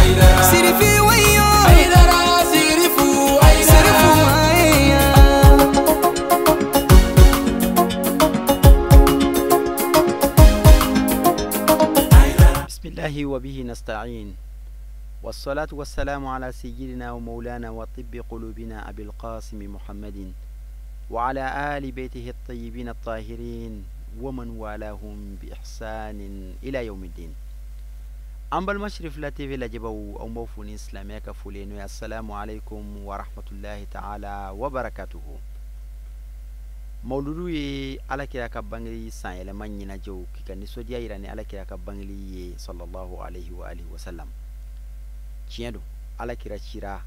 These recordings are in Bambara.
Sirifi wayo Aidara Sirifu Sirifu aya. بسم الله وبه نستعين، والصلاة والسلام على سيدنا ومولانا وطب قلوبنا أبي القاسم محمد وعلى آل بيته الطيبين الطاهرين ومن والاهم بإحسان إلى يوم الدين. أم بالمشرف لا تيفي لجبو أو موفون إسلامية كفولين. السلام عليكم ورحمة الله تعالى وبركاته. Mawuludu ye ala kira ka bangeli san yɛlɛma ɲɛnajɛw k'i ka nisɔndiya yira ni ala kira ka bangeli ye sallallahu alaihi wa alihi wa sallam. Tiɲɛ don, ala kira cira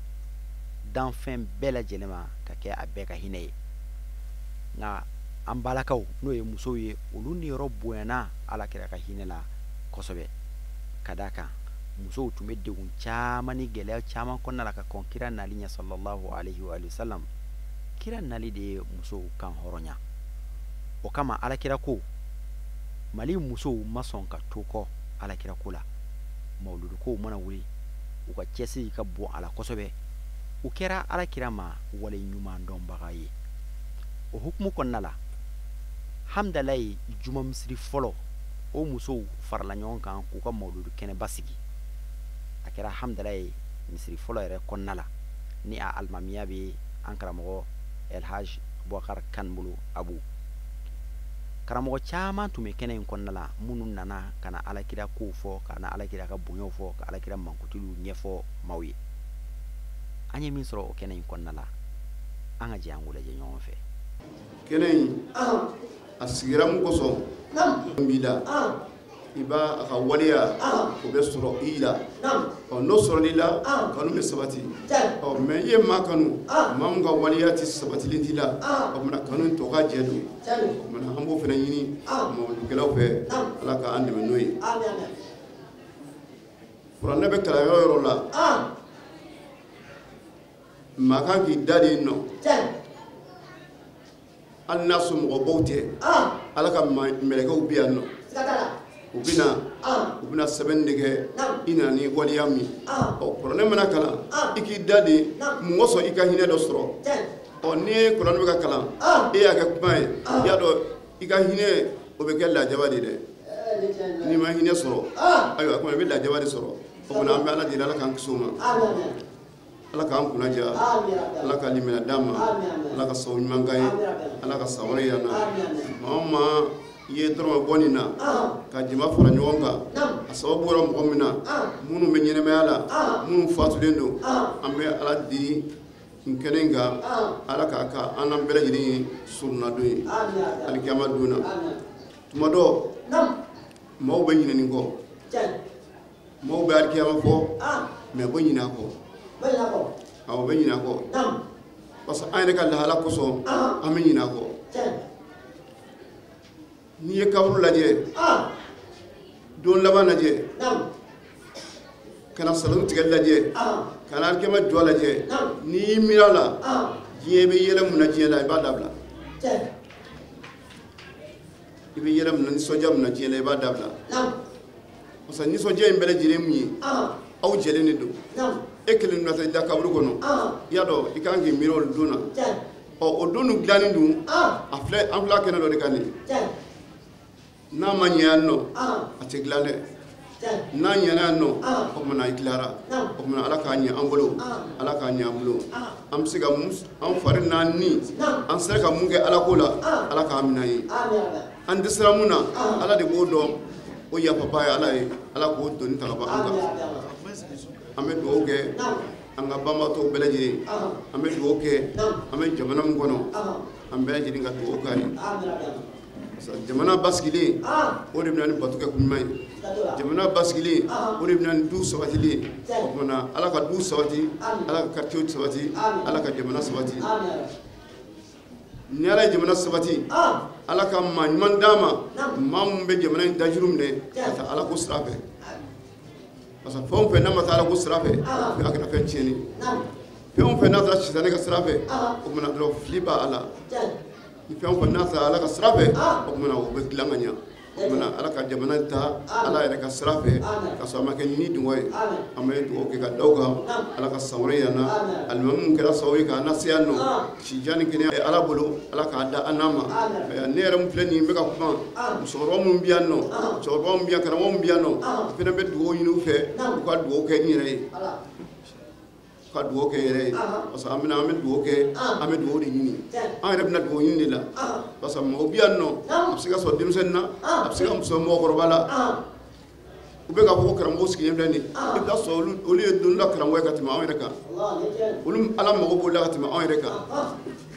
danfɛn bɛɛ lajɛlen ma ka kɛ a bɛɛ ka hinɛ ye, nka an balakaw n'o ye musow ye, olu niyɔrɔ bonyana ala kira ka hinɛ la kosɛbɛ. Ka d'a kan musow tun bɛ degun caman ni gɛlɛya caman kɔnɔna la ka kɔn kira nali ɲɛ sallallahu alaihi wa alihi wa sallam. Kira nali de ye musow kan hɔrɔnya. O kama alakira ko Mali musow ma sɔn ka to kɔ alakira ko la. Mawuludu kow mana wuli, u ka cɛsiri ka bon a la kosɛbɛ. U kɛra alakira ma wale ɲuman dɔnbaga ye. O hukumu kɔnɔna la, Hamdalayi juma misiri fɔlɔ, o musow farala ɲɔgɔn kan k'u ka mawuludu kɛnɛba sigi. A kɛra Hamdalayi misiri fɔlɔ yɛrɛ kɔnɔna la, ni a alimamiya bɛ an karamɔgɔ El Hadj Boubacar Kane bolo Abu. Karamɔgɔ caman tun bɛ kɛnɛ in kɔnɔna la, minnu nana ka na alakira kow fɔ, ka na alakira ka bonyaw fɔ, ka alakira mankutuliw ɲɛfɔ maaw ye. An ye min sɔrɔ o kɛnɛ in kɔnɔna la, an ka jɛ an k'o lajɛ ɲɔgɔn fɛ. Kɛnɛ in a sigira mun kosɔn? N b'i la, i b'a a ka waleya o bɛ sɔrɔ i la. Ɔ n'o sɔrɔl'i la, kanu bɛ sabati. Ɔ mɛ i ye maa kanu, maa min ka waleya tɛ sabatilen t'i la, o tuma kanu in tɔ ka jɛ don. O tuma an b'o fana ɲini mawuludukɛlaw fɛ, Ala k'an dɛmɛ n'o ye. Kuranɛ bɛ kalan yɔrɔ yɔrɔ la, maa kan k'i da de yen nɔ, hali n'a somɔgɔbaw tɛ, Ala ka mɛlɛkɛw bɛ yan nɔ. U bɛna sɛbɛnni de kɛ i nana ni waleya min. Ɔ kuranɛ mana kalan, i k'i da de mun kosɔn i ka hinɛ dɔ sɔrɔ. Ɔ n'i ye kuranɛ bɛ ka kalan, e y'a kɛ kuma ye, i y'a dɔn i ka hinɛ o bɛ kɛ lajaba de dɛ. N'i ma hinɛ sɔrɔ, ayiwa kuma i bɛ lajaba de sɔrɔ. O tuma an bɛ Ala deli, Ala k'an kisi o ma, Ala k'an kunna diya, Ala ka limaniya d'an ma, Ala ka sababu ɲuman k'an ye, Ala ka san wɛrɛ yira an na. Maa o maa i ye dɔrɔmɛ bɔ nin na ka jama fara ɲɔgɔn kan, a sababu bɔra mɔgɔ min na, minnu bɛ ɲɛnɛmaya la, minnu fatulen don, an bɛ Ala deli nin kɛnɛ in kan, Ala k'a ka an n'an bɛɛ lajɛlen ye surunadon ye alikiyama don na. Tuma dɔ maaw bɛ ɲinɛ nin kɔ, maaw bɛ alikiyama fɔ, mɛ u bɛ ɲinɛ a kɔ. Awɔ, u bɛ ɲinɛ a kɔ, parce que an yɛrɛ ka lahala kosɔn an bɛ ɲinɛ a kɔ. N'i ye kaburu lajɛ, don laban lajɛ, ka na salon tigɛli lajɛ, ka na alikiyama jɔ lajɛ, n'i y'i miiri a la, diɲɛ bɛ yɛlɛ mun na diɲɛ la, i b'a dabila. I bɛ yɛlɛ mun na, nisɔndiya mun na diɲɛ la, i b'a dabila. Parce que nisɔndiya in bɛɛ lajɛlen mun ye, aw jɛlen de don. E kelen na taa i da kaburu kɔnɔ, i y'a dɔn i kan k'i miiri o don na. Ɔ o don dun dilannen dun, a filɛ an filɛ kɛnɛ dɔ de kan nin ye. N'a ma ɲɛ yan nɔ, a tɛ dilan dɛ. N'a ɲɛna yan nɔ, o tuma i tilara. O tuma Ala k'a ɲɛ an bolo, Ala k'a ɲɛ an bolo. An bɛ se ka mun, an fari n'an ni, an sera ka mun kɛ Ala ko la, Ala k'a minɛ an ye. An dɛsɛra mun na, Ala de b'o dɔn. O yafaba ye Ala ye, Ala k'o doni ta ka bɔ an kan. An bɛ dugawu kɛ an ka banbaatɔw bɛɛ lajɛlen. An bɛ dugawu kɛ an bɛ jamana min kɔnɔ, an bɛɛ lajɛlen ka dugawu k'a ye. Jamana basigilen, o de bɛ na ni bato kɛ kun ɲuman ye. Jamana basigilen, o de bɛ na ni du sabatilen ye. O tuma na Ala ka du sabati, Ala ka quartier sabati, Ala ka jamana sabati. Ni Ala ye jamana sabati, Ala ka maa ɲuman d'an ma, maa min bɛ jamana in dajuru minɛ ka taa Ala ko sira fɛ. Parce que fɛn o fɛn n'a ma taa Ala ko sira fɛ, a kɛra fɛn tiɲɛnen. Fɛn o fɛn n'a taara sitanɛ ka sira fɛ, o tuma na dɔrɔn fili b'a la. Ni fɛn o fɛn n'a taara Ala ka sira fɛ, o tuma na o bɛ dilan ka ɲɛ. O tuma ala ka jamana ta ala yɛrɛ ka sira fɛ ka sɔrɔ a ma kɛ ni dungɔ ye. An bɛ dugawu kɛ ka da aw kan, ala ka san wɛrɛ yira an na. Alimami min kɛra sababu ye k'an lase yan nɔ, sijan ni kɛnɛya ala bolo, ala k'a da an n'a ma. Ne yɛrɛ min filɛ nin ye n bɛ ka kuma, musokɔrɔba minnu bɛ yan nɔ, cɛkɔrɔba minnu bɛ yan, karamɔgɔ minnu bɛ yan nɔ, n fana bɛ dugawu ɲini u fɛ, u ka dugawu kɛ n yɛrɛ ye. Ka dugawu kɛ yɛrɛ ye, parce que an bɛna an bɛ dugawu kɛ, an bɛ dugawu de ɲini, an yɛrɛ bɛna dugawu ɲini de la, parce que mɔgɔ bɛ yan nɔ, a bɛ se ka sɔrɔ denmisɛnnin na, a bɛ se ka sɔrɔ mɔgɔkɔrɔba la, u bɛ k'a fɔ ko karamɔgɔ sigilen filɛ nin ye, i bɛ taa sɔrɔ olu ye don dɔ karamɔgɔ ye ka tɛmɛ anw yɛrɛ kan, olu ala mago b'o la ka tɛmɛ anw yɛrɛ kan,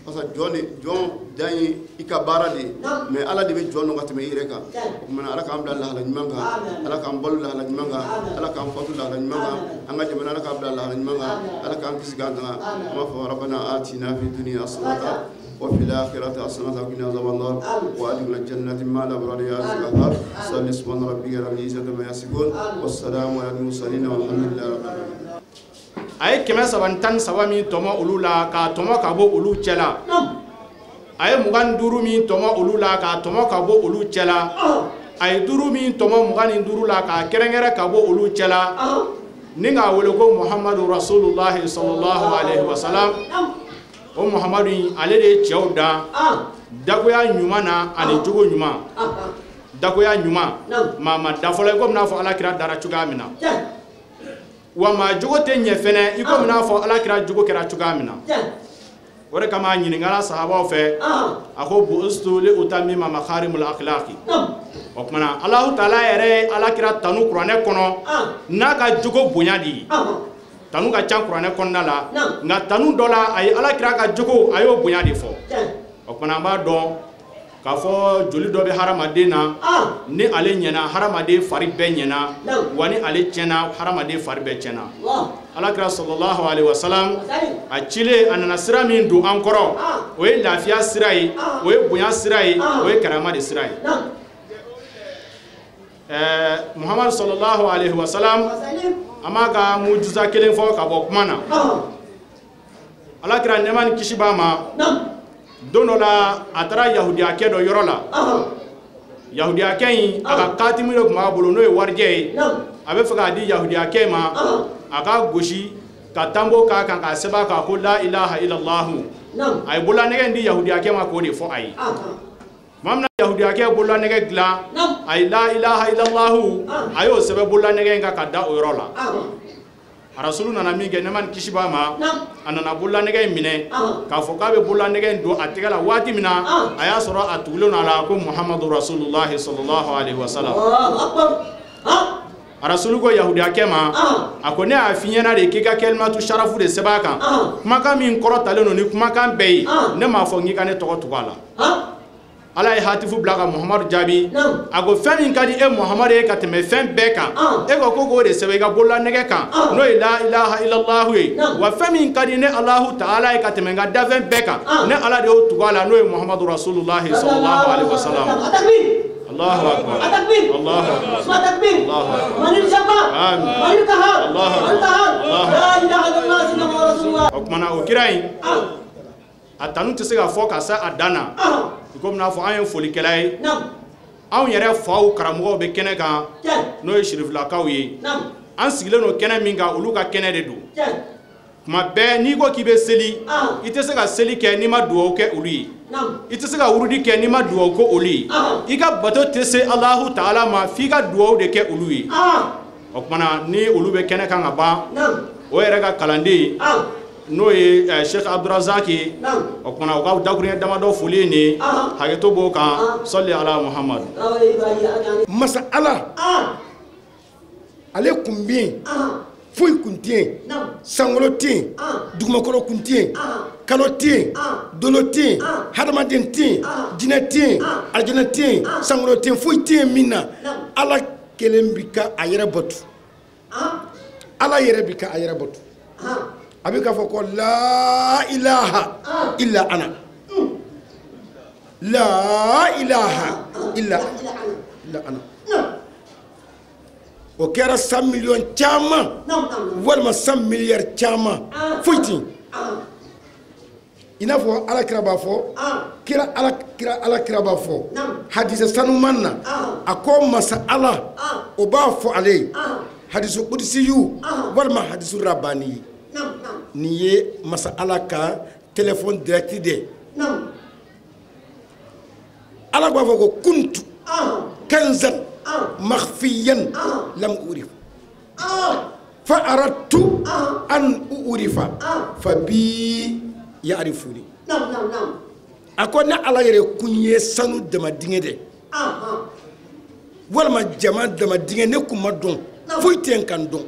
parce que jɔn de jɔn dan ye i ka baara de ye, mais ala de bɛ jɔn dɔn ka tɛmɛ i yɛrɛ kan. O tuma ala k'an bila lahala ɲuman kan, ala k'an balo lahala ɲuman kan, ala k'an fatu lahala ɲuman kan, an ka jamana ala k'a bila lahala ɲuman kan, ala k'an kisi k'an tanga. An b'a fɔ rabbana atina fi dunya hasanatan wa fil akhirati hasanatan wa qina azaban nar wa adkhilna jannati ma'al abrar ya aziz salli subhana rabbika rabbil izzati amma yasifun wassalamu ala al mursalin walhamdulillahi rabbil alamin. A ye 313 min tɔmɔ olu la k'a tɔmɔ ka bɔ olu cɛ la, a ye 25 min tɔmɔ olu la k'a tɔmɔ ka bɔ olu cɛ la, a ye 5 min tɔmɔ 25 la k'a kɛrɛnkɛrɛn ka bɔ olu cɛ la, ni k'a wele ko Muhammadu Rasulullahi sallallahu alaihi wa sallam. O Muhammadu in ale de ye cɛw dan dagoya ɲuman na ani jogo ɲuman, dagoya ɲuman maa ma da fɔlɔ i komi n'a fɔ Alakira dara cogoya min na, wa maa jogo tɛ ɲɛ fɛnɛ i komi n'a fɔ Alakira jogo kɛra cogoya min na. O de kama a ɲininkara sahabaw fɛ, a ko bu'istu li utammima makarimul akhlaqi. O tuma na Alahu taala yɛrɛ ye Alakira tanu kuranɛ kɔnɔ n'a ka jogo bonya de ye. Tanu ka ca kuranɛ kɔnɔna la, nka tanu dɔ la a ye Alakira ka jogo a y'o bonya de fɔ. O tuma na an b'a dɔn k'a fɔ joli dɔ bɛ hadamaden na, ni ale ɲɛna hadamaden fari bɛɛ ɲɛna, wa ni ale tiɲɛna hadamaden fari bɛɛ tiɲɛna. Alakira sallallahu alaihi wa sallam a cilen a nana sira min don an kɔrɔ, o ye lafiya sira ye, o ye bonya sira ye, o ye karama de sira ye. Muhammadu sallallahu alaihi wa sallam an b'a ka mujiza kelen fɔ ka bɔ kuma na. Alakira nɛɛma ni kisi b'a ma, don dɔ la a taara yahudiyakɛ dɔ yɔrɔ la. Yahudiyakɛ in a ka katimi de tun b'a bolo n'o ye warijɛ ye, a bɛ fɛ k'a di yahudiyakɛ ma, a k'a gosi ka tanbo k'a kan k'a sɛbɛn a kan ko la ilaha illallahu. A ye bololanɛgɛ in di yahudiyakɛ ma k'o de fɔ a ye. Tuma min na yahudiyakɛ bololanɛgɛ dilan, a ye la ilaha illallahu a y'o sɛbɛn bololanɛgɛ in kan ka da o yɔrɔ la. Arasulu nana min kɛ nɛɛma ni kisi b'a ma, a nana bololanɛgɛ in minɛ k'a fɔ k'a bɛ bololanɛgɛ in don a tɛgɛ la waati min na, a y'a sɔrɔ a tugulen don a la ko Muhammadu Rasulullahi sallallahu alaihi wa sallam. Arasulu ko yahudiyakɛ ma, a ko ne y'a f'i ɲɛna de k'i ka kalimatu sharafu de sɛbɛn a kan, kumakan min kɔrɔtalen don ni kumakan bɛɛ ye, ne m'a fɔ n k'i ka ne tɔgɔ tugu a la. Ala ye hatifu bila ka Muhammadu jaabi, a ko fɛn min ka di e Muhammadu ye ka tɛmɛ fɛn bɛɛ kan, e ko k'o de sɛbɛn i ka bololanɛgɛ kan, n'o ye la ilaha illallahu ye, wa fɛn min ka di ne Alahu taala ye ka tɛmɛ n ka dafɛn bɛɛ kan, ne Ala de y'o tugu a la, n'o ye Muhammadu Rasulullahi sallallahu alaihi wa sallam. Allahu akbar. Allahu akbar. Allahu akbar. Amin. Allahu akbar. O tuma na o kira in a tanu tɛ se ka fɔ ka se a dan na. I komi n'a fɔ an ye folikɛla ye, anw yɛrɛ faw karamɔgɔw bɛ kɛnɛ kan, n'o ye sirifilakaw ye, an sigilen don kɛnɛ min kan, olu ka kɛnɛ de don. Tuma bɛɛ n'i ko k'i bɛ seli, i tɛ se ka seli kɛ n'i ma dugawu kɛ olu ye, i tɛ se ka wurudi kɛ n'i ma dugawu kɛ olu ye, i ka bato tɛ se Alahu taala ma f'i ka dugawu de kɛ olu ye. O tuma na ni olu bɛ kɛnɛ kan ka ban, o yɛrɛ ka kalanden n'o ye Sheikh Abdurazak ye, o tuma o ka dakuruɲɛ damadɔ foli ye nin ye, hakɛto b'o kan, sɔli ala Muhammad. Masa Ala, ale kun bɛ yen, foyi kun tɛ yen, sankolo tɛ yen, dugumakolo kun tɛ yen, kalo tɛ yen, dolo tɛ yen, hadamaden tɛ yen, jinɛ tɛ yen, alijinɛ tɛ yen, sankolo tɛ yen, foyi tɛ yen min na Ala kelen bi ka a yɛrɛ bato, Ala yɛrɛ bi ka a yɛrɛ bato. A bɛ k'a fɔ ko la ilaha illa ana, la ilaha illa ana. O kɛra 100 miliyɔn caman walima 100 miliyari caman, foyi tɛ yen. I n'a fɔ ala kira b'a fɔ kira ala kira ala kira b'a fɔ hadisa sanuman na a ko masa ala o b'a fɔ ale ye hadisu qudsiyu walima hadisu rabani nin ye masa ala ka téléphone direct de ala b'a fɔ ko kuntu kanzan makhfiyan lam urif fa aradtu an urifa fa bi yarifuni a ko ne ala yɛrɛ kun ye sanu dama dingɛ de walima jama dama dingɛ ne kun ma dɔn foyi tɛ n kan dɔn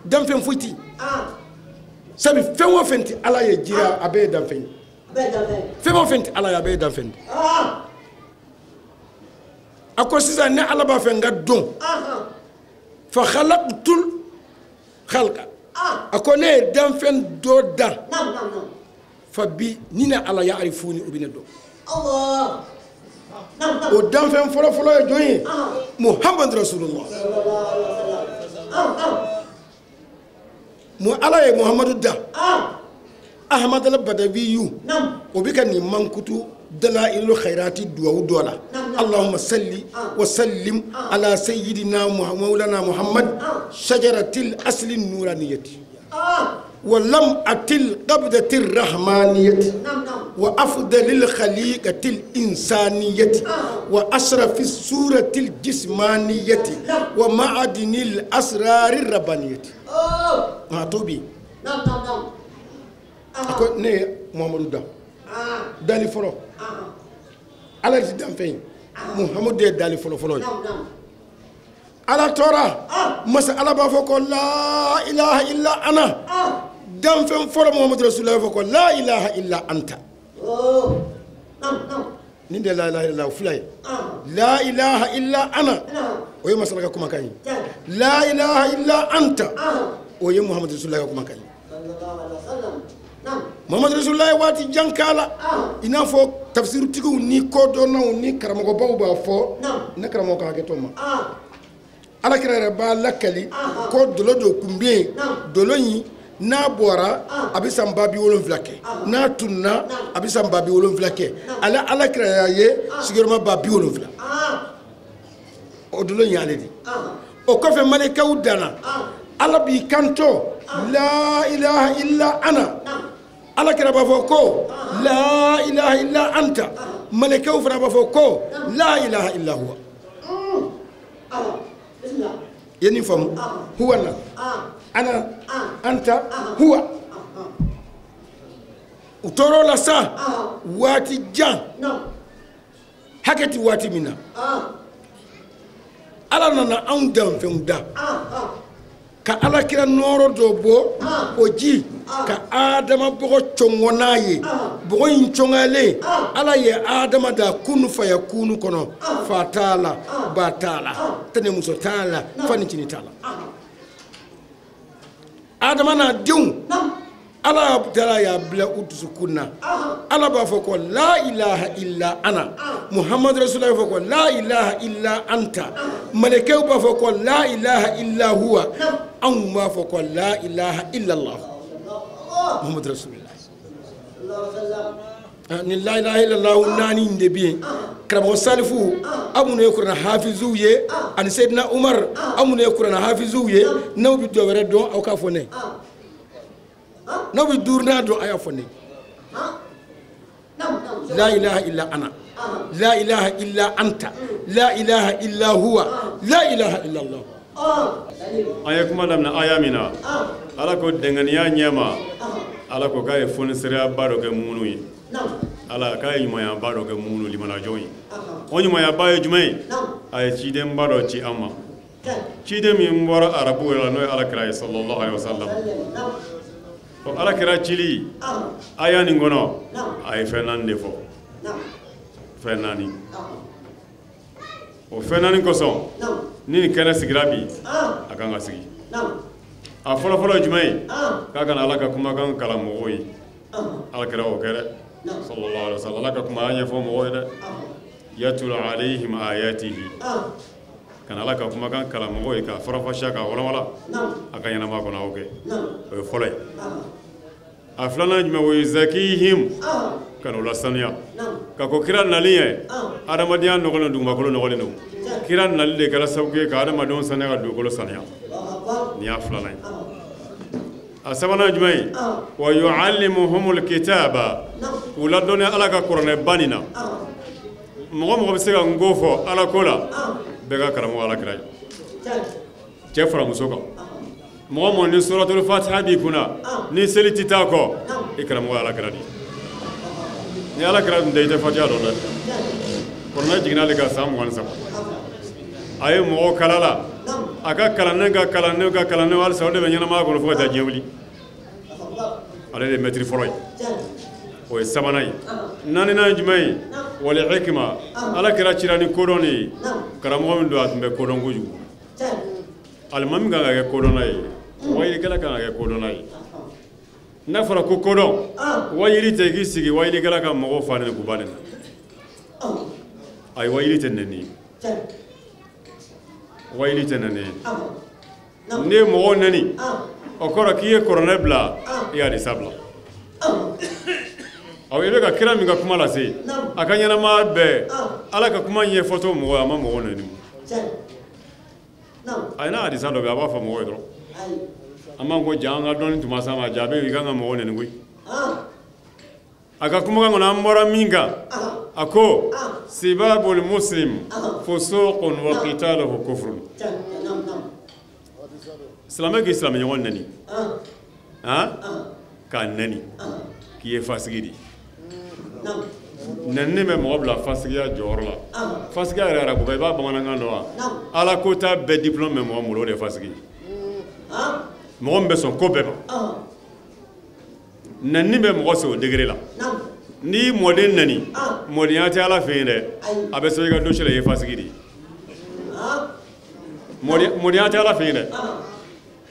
danfɛn foyi tɛ sabu fɛn o fɛn tɛ ala ye jira a bɛɛ ye danfɛn ye fɛn o fɛn tɛ ala ye a bɛɛ ye danfɛn de a ko sisan ne ala b'a fɛ n ka dɔn fa khalaqtul khalqa a ko ne ye danfɛn dɔ dan fa bi ni ne ala yarifuni o bɛ ne dɔn o danfɛn fɔlɔfɔlɔ ye jɔn ye Muhammad Rasulullah mu ala ye Muhammadu da Ahmad al-Badawiyu o bɛ ka nin mankutu dalailul khairati duwawu dɔ la Allahumma salli wa sallim ala sayyidina mawlana Muhammad shajaratil asli nuraniyati wa lam'atil qabdatir rahmaniyati wa afdalil khaliqatil insaniyati wa ashrafis suratil jismaniyati wa ma'adinil asrarir rabbaniyati a to bi a ko ne ye Muhammadu da dali fɔlɔ ala ti danfɛn ye Muhammadu de ye dali fɔlɔ fɔlɔ ye ala tora masa ala b'a fɔ ko la ilaha illa ana danfɛn fɔlɔ Muhammadu Rasulullah b'a fɔ ko la ilaha illa anta nin de la ilaha illa fila ye la ilaha illa ana o ye masala ka kumakan ye la ilaha illa anta o ye Muhammadu Rasulullah ka kumakan ye Muhammadu Rasulullah ye waati jan k'a la i n'a fɔ tafsirutigiw ni kodɔnnaw ni karamɔgɔbaw b'a fɔ ne karamɔgɔ ka hakɛ to ma ala kira yɛrɛ b'a lakali ko dolo dɔ kun bɛ yen dolo in n'a bɔra a bɛ san 70 kɛ n'a tununa a bɛ san 70 kɛ ale ala kira y'a ye sigiyɔrɔma 70 o dolo in y'ale de o kɔfɛ malikaw danna ala b'i kanto la ilaha illa ana ala kira b'a fɔ ko la ilaha illa anta malikaw fana b'a fɔ ko la ilaha illa huwa i ye nin faamu huwa na ana anta huwa u tor'o la sa waati jan hakɛ ti waati min na ala nana anw danfɛnw da ka ala kira nɔɔrɔ dɔ bɔ o ji ka adama bɔgɔ cɔngɔ n'a ye bɔgɔ in cɔngalen ala ye adama da kunu faya kunu kɔnɔ fa t'a la ba t'a la tɛnɛmuso t'a la fa ni cini t'a la adama n'a denw ala dala y'a bila u dusukun na ala b'a fɔ ko la ilaha illa ana Muhammadu Rasulullah b'a fɔ ko la ilaha illa anta malɛkɛw b'a fɔ ko la ilaha illa huwa anw b'a fɔ ko la ilaha illallah Muhammadu Rasulullah ni la ilaha illallah naani in de bɛ yen karamɔgɔ Salifu aw minnu ye kuranɛ hafizuw ye ani Seydina Umar aw minnu ye kuranɛ hafizuw ye n'aw bɛ dɔ wɛrɛ dɔn aw k'a fɔ ne ye n'aw bɛ duurunan dɔn a y'a fɔ ne la ilaha illa ana la ilaha illa anta la ilaha illa huwa la ilaha illa Allah. An ye kuma daminɛ aya min na ala ko dɛngɛniya ɲɛma ala ko k'a ye fonisiriyaba dɔ kɛ mumunu ye ala k'a ye ɲumanyaba dɔ kɛ mumunu limanajɔn ye o ɲumanyaba ye jumɛn ye a ye cidenba dɔ ci an ma ciden min bɔra arabuw la n'o ye ala kira ye sallallahu alaihi wasallam o ala kira cili aya nin kɔnɔ a ye fɛn naani de fɔ fɛn naani o fɛn naani kosɔn ni nin kɛnɛ sigira bi a kan ka sigi a fɔlɔfɔlɔ ye jumɛn ye k'a kana ala ka kumakan kalan mɔgɔw ye ala kira o kɛ dɛ sallallahu alaihi wasallam ala ka kuma ɲɛfɔ mɔgɔw ye dɛ yatulu alayhim ayatihi kana ala ka kumakan kalan mɔgɔw ye k'a faranfasiya k'a walawala a ka ɲɛnama kɔnɔ aw kɛ o ye fɔlɔ ye A filanan jumɛn, wa yuzakihim, ka n'o lasaniya. Ka ko kira nali ye, adamadenya nɔgɔlen, dugumakolo nɔgɔlen don. Kira nali de kɛra sababu ye ka adamadenw saniya, ka dugukolo saniya. Nin y'a filanan ye. A sabanan jumɛn ye? Wa yuallimuhumul kitaba, k'u ladɔnniya Ala ka kuranɛba nin na. Mɔgɔ mɔgɔ bɛ se ka n ko fɔ Ala ko la, bɛɛ ka karamɔgɔ Ala kira ye. Cɛ fara muso kan. Mɔgɔ mɔgɔ ni suratul fatiha b'i kunna, ni seli tɛ taa kɔ, i karamɔgɔ Ala kira de ye. Ni Ala kira tun tɛ, i tɛ fatiha dɔn dɛ. Kuranɛ jiginna ale kan san 23. A ye mɔgɔw kala la. A ka kalanden ka kalanden ka kalanden halisa o de bɛ ɲɛnamaya kɔnɔ fo ka taa diɲɛ wuli. Ale de ye mɛtiri fɔlɔ ye. O ye sabanan ye. Naaninan ye jumɛn ye? Wal hikma. Ala kira cira ni kodɔn de ye. Karamɔgɔ min don, a tun bɛ kodɔn kojugu. Alimami kan ka kɛ kodɔnna ye, wayilikɛla kan ka kɛ kodɔnna ye. N'a fɔra ko kodɔn, wayili tɛ k'i sigi wayilikɛla ka mɔgɔw fa nɛni k'u ba nɛni. Ayi, wayili tɛ nɛni ye. Wayili tɛ nɛni ye. N'i ye mɔgɔw nɛni, o kɔrɔ k'i ye kuranɛ bila, i ye hadisa bila. Awɔ, i bɛ ka kira min ka kuma lase, a ka ɲɛnamaya bɛɛ, Ala ka kuma ɲɛfɔtɔ mɔgɔ ye, a ma mɔgɔw nɛni. A ye n'a hadisa dɔ bɛ yen, a b'a fɔ mɔgɔw ye dɔrɔn. An b'an ko ja, an ka dɔnni tun ma s'a ma, ja bɛ i kan ka mɔgɔw nɛni koyi. A ka kumakan kɔnɔ, an bɔra min kan, a ko sibabul muslim fusuqun wa qitaluhu kufrun. Silamɛ k'i silamɛ ɲɔgɔn nɛni, k'a nɛni k'i ye fasigi de ye. Nɛni bɛ mɔgɔ bila fasigiya jɔyɔrɔ la. Fasigiya yɛrɛ arabukan, i b'a bamanankan dɔn wa? Ala ko ta bɛɛ diplôme bɛ mɔgɔ min bolo, o de ye fasigi ye. Mɔgɔ min bɛ sɔn ko bɛɛ ma. Nɛni bɛ mɔgɔ se o degré la. N'i mɔden nɛni, mɔdenya tɛ Ala fɛ yen dɛ. A bɛ sɛbɛn i ka dossier la, i ye fasigi de ye. Mɔdenya tɛ Ala fɛ yen dɛ.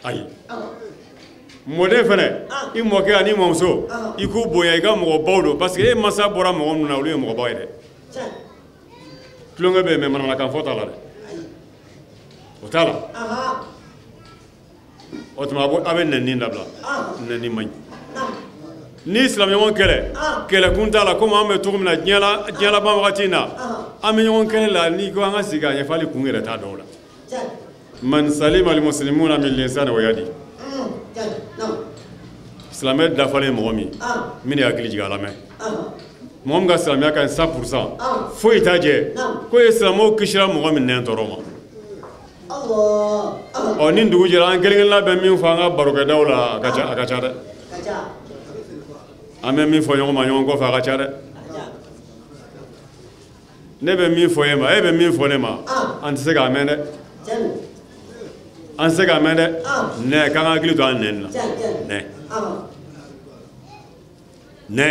Ayi. Mɔden fɛnɛ, i mɔkɛ ani mɔmuso, i k'u bonya, i ka mɔgɔbaw don, parce que e masa bɔra mɔgɔ minnu na, olu ye mɔgɔbaw ye dɛ. Tulonkɛ bɛ yen, mais manamanakan fɔ t'a la dɛ. O t'a la. O tuma a bɛ nɛni dabila. Nɛni man ɲi. Ni silamɛɲɔgɔn kɛlɛ, kɛlɛkun t'a la, komi an bɛ cogo min na diɲɛ laban wagati in na, an bɛ ɲɔgɔn kɛlɛ la, n'i ko an ka sigi k'a ɲɛfɔ, hali kun yɛrɛ t'a dɔw la. Man salima al muslimuna min lisani wa yadi. Silamɛ dafalen mɔgɔ min, min ye hakili jigin a la mɛn. Mɔgɔ min ka silamɛya ka ɲi 100%, foyi t'a jɛ, k'o ye silamɛw kisira mɔgɔ min nɛn tɔɔrɔ ma. Ɔ, ni dugu jɛra, an kelen kelenna bɛ min fɔ an ka barokɛdaw la, a ka ca, a ka ca dɛ. An bɛ min fɔ ɲɔgɔn ma ɲɔgɔn kɔfɛ, a ka ca dɛ. Ne bɛ min fɔ e ma, e bɛ min fɔ ne ma, an tɛ se k'a mɛn dɛ. An tɛ se k'a mɛn dɛ. Nɛ, k'an ka hakili to an nɛni na. Nɛ. Nɛ.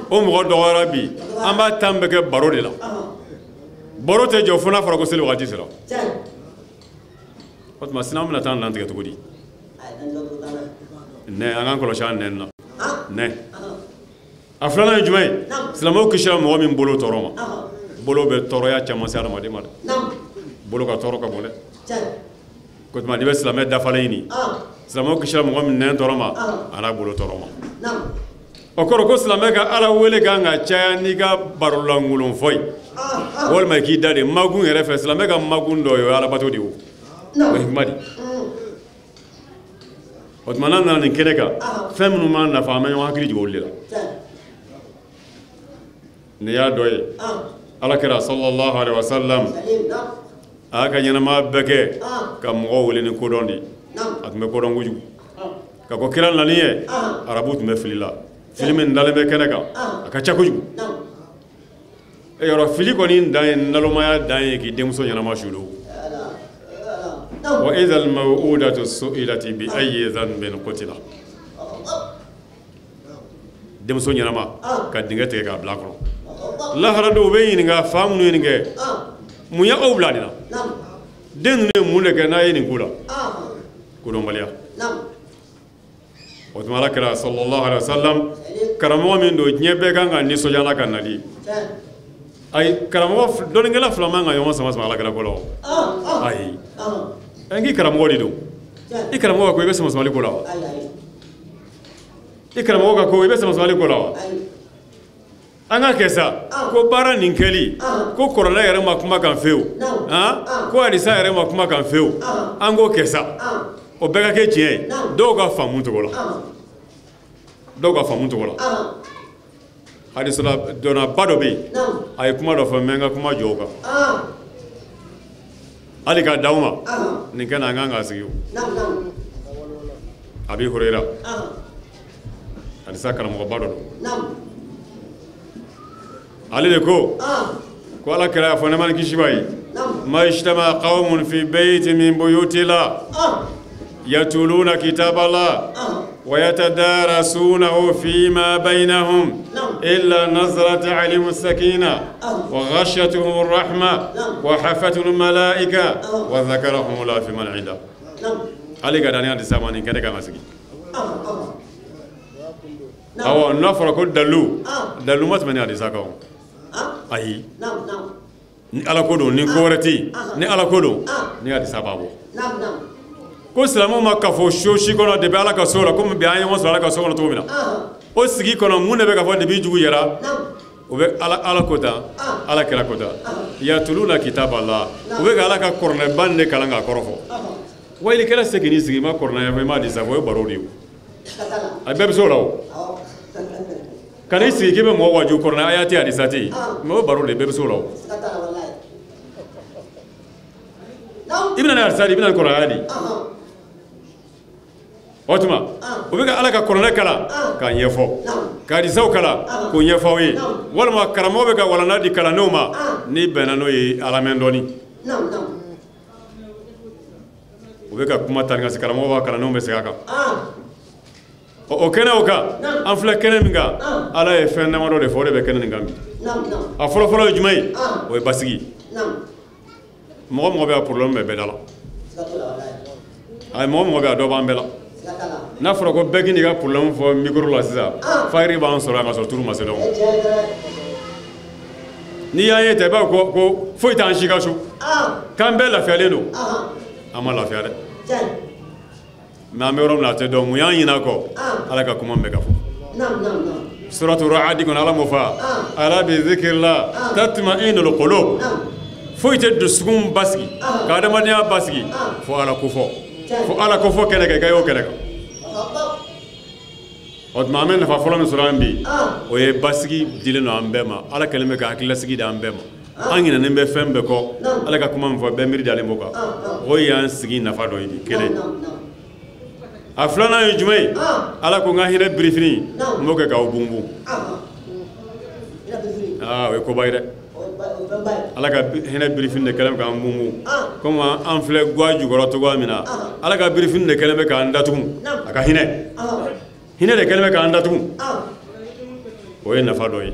O mɔgɔ dɔgɔyara bi, an b'a tan bɛɛ kɛ baro de la. Baro tɛ jɔ fo n'a fɔra ko seli wagati sera. O tuma sini an bɛna taa an latigɛ cogo di? Nɛ, an k'an kɔlɔsi an nɛni na. Nɛ. A filanan ye jumɛn ye? Silamɛw kisira mɔgɔ min bolo tɔɔrɔ ma. Bolo bɛ tɔɔrɔya caman se adamaden ma dɛ. Bolo ka tɔɔrɔ ka bon dɛ. Ko tuma n'i bɛ silamɛ dafalen ɲini, silamɛw kisira mɔgɔ min nɛn tɔɔrɔ ma, a n'a bolo tɔɔrɔ ma. O kɔrɔ ko silamɛ ka Ala wele kan ka caya n'i ka barolankolon fɔ ye. Walima k'i da de magun yɛrɛ fɛ, silamɛ ka magun dɔ ye, o ye alabato de ye o. O ye hikima de ye. O tuma n'an nana nin kɛnɛ kan, fɛn minnu b'an nafa, an bɛ ɲɔgɔn hakili jigin olu de la. Nin y'a dɔ ye. Ala kira sallallahu alaihi wasallam, a y'a ka ɲɛnamaya bɛɛ kɛ ka mɔgɔw wele ni kodɔn de ye. A tun bɛ kodɔn kojugu. Ka ko kira nali ye, arabuw tun bɛ fili la. Fili min dalen bɛ kɛnɛ kan, a ka ca kojugu. E yɔrɔ fili kɔni dan ye nalomaya dan ye k'i denmuso ɲɛnama su don. Wa idhal maw'udatu su'ilat bi ayyi dhanbin qutila. Denmuso ɲɛnama ka dingɛ tigɛ k'a bila a kɔnɔ. Lahara don u bɛ ɲininka, fa minnu ye nin kɛ, mun ye aw bila nin na? Den ninnu ye mun de kɛ n'a ye nin k'u la? Kodɔnbaliya. O tuma Ala kira sallallahu alaihi wasallam, karamɔgɔ min don, diɲɛ bɛɛ kan ka nisɔndiya n'a ka nali ye. Ayi, karamɔgɔ dɔnnikɛla fila man ka ɲɔgɔn sama sama Ala kira ko la o. Ayi. Ɛ, n k'i karamɔgɔ de don. I karamɔgɔ ko i bɛ sama samali ko la wa? I karamɔgɔ ka ko i bɛ sama-samali ko la wa? An ka kɛ sa ko baara nin kɛli ko kɔrɔla yɛrɛ ma kuma kan fewu, ko hadisa yɛrɛ ma kuma kan fewu, an k'o kɛ sa, o bɛɛ ka kɛ tiɲɛ ye dɔw ka faamu cogo la, dɔw ka faamu cogo la. Hadisa dɔnnaba dɔ bɛ yen, a ye kuma dɔ fɔ, n bɛ n ka kuma jɔ o kan hali k'a d'aw ma nin kɛnɛ an kan k'a sigi o. Abi Hurayra, hadisa karamɔgɔba dɔ don. Ale de ko ko Ala kira y'a fɔ nɛɛma ni kisi b'a ye, ma ijtama qawmun fi bayti min buyutillah yatuluna kitaballah wa yatadarasunahu fima baynahum illa nazalat alayhim as-sakina wa ghashiyatuhum ar-rahma wa hafathum al-malaika wa dhakarahum Allah fi man inda. Ale ka dani hadisa ma nin kɛnɛ kan ka sigi. Awɔ, n'a fɔra ko dalu, dalu ma tɛmɛ ni hadisa kan o. Ayi, ni Ala ko don, ni ko wɛrɛ tɛ yen, ni Ala ko don, ni hadisa b'a bɔ. Ko silamɛw ma kafo so si kɔnɔ depuis Ala ka so la, komi bi an ye ɲɔgɔn sɔrɔ Ala ka so kɔnɔ cogo min na, o sigi kɔnɔ mun de bɛ ka fɔ depuis jugu yɛrɛ, o bɛ Ala ko tan, Ala kira ko tan, yatuluna kitaballah, u bɛ ka Ala ka kuranɛba nin de kalan k'a kɔrɔ fɔ. Wayilikɛla se k'i sigi i ma kuranɛ fɔ, i ma hadisa fɔ, o ye baro de ye o. A bɛɛ bɛ se o la o. Ka n'i sigi k'i bɛ mɔgɔ waju kuranɛ aya tɛ hadisa tɛ yen, mais o baro de bɛɛ bɛ se o la o. I bɛna ni hadisa de, i bɛna ni kuranɛ aya de. O tuma o bɛ ka Ala ka kuranɛ kalan k'a ɲɛfɔ, ka hadisaw kalan k'o ɲɛfɔ aw ye, walima karamɔgɔ bɛ ka walanda di kalandenw ma, n'i bɛnna n'o ye Ala mɛn dɔɔni. U bɛ ka kuma ta ni ka se, karamɔgɔ b'a kalandenw bɛ segin a kan. O kɛnɛ o kan, an filɛ kɛnɛ min kan, Ala ye fɛn damadɔ de fɔ, o de bɛ kɛnɛ nin kan bi. A fɔlɔfɔlɔ ye jumɛn ye? O ye basigi. Mɔgɔ mɔgɔ bɛ yan, problème bɛ bɛɛ da la. Ayi, mɔgɔ mɔgɔ bɛ yan, dɔ b'an bɛɛ la. N'a fɔra ko bɛɛ k'i n'i ka problème fɔ micro la sisan, fayiri b'an sɔrɔ yan ka sɔrɔ turu ma se dɔn. N'i y'an ye ten, i b'a fɔ ko foyi t'an si ka so, k'an bɛɛ lafiyalen don. An ma lafiya dɛ. Mais an bɛ yɔrɔ min na, a tɛ dɔn mun y'an ɲinɛ a kɔ, Ala ka kuma min bɛ ka fɔ. Suratu Ra'ad kɔnɔ, Ala m'o fɔ, ala bi zikrillah tatma'innul qulub. Foyi tɛ dusukun basigi ka adamadenya basigi fo Ala ko fɔ, fo Ala ko fɔ kɛnɛ kan, i ka y'o kɛnɛ kan. O tuma an bɛ nafa fɔlɔ min sɔrɔ an bi, o ye basigi dilen don an bɛɛ ma. Ala kɛlen bɛ ka hakilisigi di an bɛɛ ma. An ɲinɛnen bɛ fɛn bɛɛ kɔ, Ala ka kuma min fɔ, bɛɛ miiri dalen b'o kan. O y'an sigi nafa dɔ ye bi, kelen. A filanan ye jumɛn ye? Ala ko n ka hinɛ birifini, n b'o kɛ k'aw bunbun. Aa, o ye koba ye dɛ. Ala ka hinɛ birifini de kɛlen bɛ k'an bunbun. Komi an filɛ guwa jukɔrɔ cogoya min na, Ala ka birifini de kɛlen bɛ k'an datugu. A ka hinɛ, hinɛ de kɛlen bɛ k'an datugu. O ye nafa dɔ ye,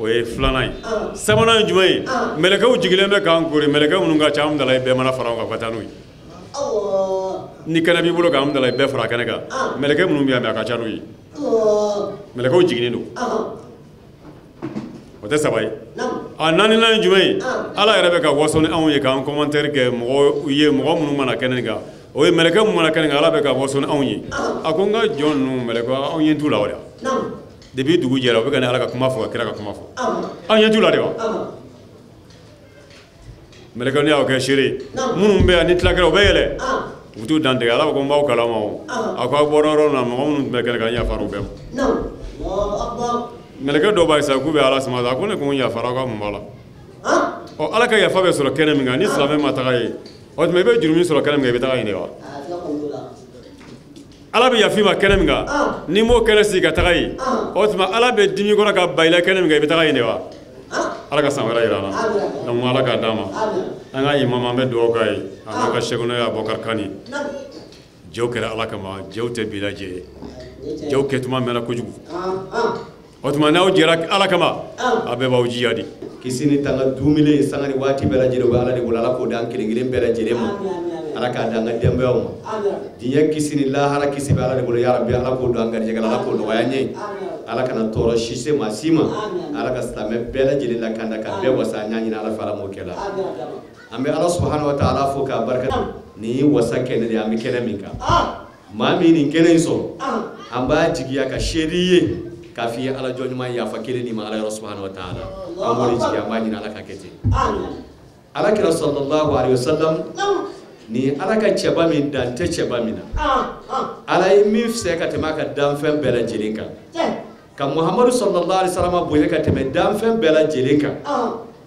o ye filanan ye. Sabanan ye jumɛn ye? Mɛlɛkɛw jigilen bɛ k'an kori, mɛlɛkɛ minnu ka ca, an dala bɛɛ mana fara an kan ka taa n'u ye. Ni kɛnɛ b'i bolo k'an dala bɛɛ fara kɛnɛ kan, mɛlɛkɛ minnu bɛ yan, a ka ca n'u ye. Mɛlɛkɛw jiginnen don. O tɛ saba ye. A naaninan ye jumɛn ye? Ala yɛrɛ bɛ ka waso ni anw ye k'an commentaire kɛ mɔgɔw ye, mɔgɔ minnu mana kɛnɛ kan, o ye mɛlɛkɛ minnu mana kɛnɛ kan, Ala bɛ ka waso ni anw ye. A ko n ka jɔn ninnu, mɛlɛkɛ, anw ɲɛ t'u la o de la. Depuis dugu jɛra, u bɛ ka ni Ala ka kuma fɔ, ka kira ka kuma fɔ. Anw ɲɛ t'u la de wa? Mɛlɛkɛ ne y'aw kɛ seere minnu bɛ yan, ni tila kɛra, u bɛ yɛlɛ, u bɛ t'u dantigɛ. Ala ko n b'aw kalama o. A ko aw bɔra yɔrɔ min na, mɔgɔ minnu tun bɛ kɛnɛ kan, n yafara u bɛɛ ma. Mɛlɛkɛ dɔw b'a sisan k'u bɛ Ala sama, a ko ne ko n yafara, aw ka mun b'a la? Ɔ, Ala ka yafa bɛ sɔrɔ kɛnɛ min kan, ni silamɛ ma taga yen, o tuma i bɛ juru min sɔrɔ kɛnɛ min kan, i bɛ taga yen de wa? Ala bɛ yafa i ma kɛnɛ min kan, n'i m'o kɛnɛ sigi ka taga yen, o tuma Ala bɛ dimi kɔrɔ ka ba i la kɛnɛ min kan, i bɛ taga yen de wa? Ala ka san wɛrɛ yira an na. Donc Ala k'a d'an ma. An ka imam, an bɛ dugawu k'a ye, a n'an ka sɛkɔnɔ ye Abubakar Kani. Jɛw kɛra Ala kama, jɛw tɛ bi lajɛ ye, jɛw kɛtuma mɛnna kojugu. O tuma n'aw jɛra Ala kama, a bɛɛ b'aw jija de. Kisi ni tanga dumuni sanga ni waati bɛɛ lajɛlen o bɛ Ala de bolo. Ala k'o d'an kelen kelen bɛɛ lajɛlen ma. Ala k'a d'an ka denbayaw ma. Diɲɛ kisi ni lahara kisi bɛ Ala de bolo. Ya Rabbi, Ala k'o don an garijɛgɛ la, Ala k'o nɔgɔya an ye. Ala kana tɔɔrɔ si se maa si ma. Ala ka silamɛ bɛɛ lajɛlen lakanda ka bɛɛ wasa. An y'a ɲini Ala fɛ, Ala m'o kɛ la. An bɛ Ala subahana wa taala fo k'a barika. Nin ye wasa kɛnɛ de ye, an bɛ kɛnɛ min kan. Maa min nin kɛnɛ in sɔrɔ, An b'a jigiya ka seere ye k'a f'i ye Ala jɔn ɲuman yafa kelen ni ma Ala yɔrɔ subahana wa taala. An b'o de jigiya, an b'a ɲini Ala ka kɛ ten. Ala kira sallallahu alaihi wasallam ni Ala ka cɛba min dan tɛ cɛba min na, Ala ye min fisaya ka tɛmɛ a ka danfɛn bɛɛ lajɛlen kan, ka Muhamadu sallallahu alaihi wasallam bonya ka tɛmɛ danfɛn bɛɛ lajɛlen kan,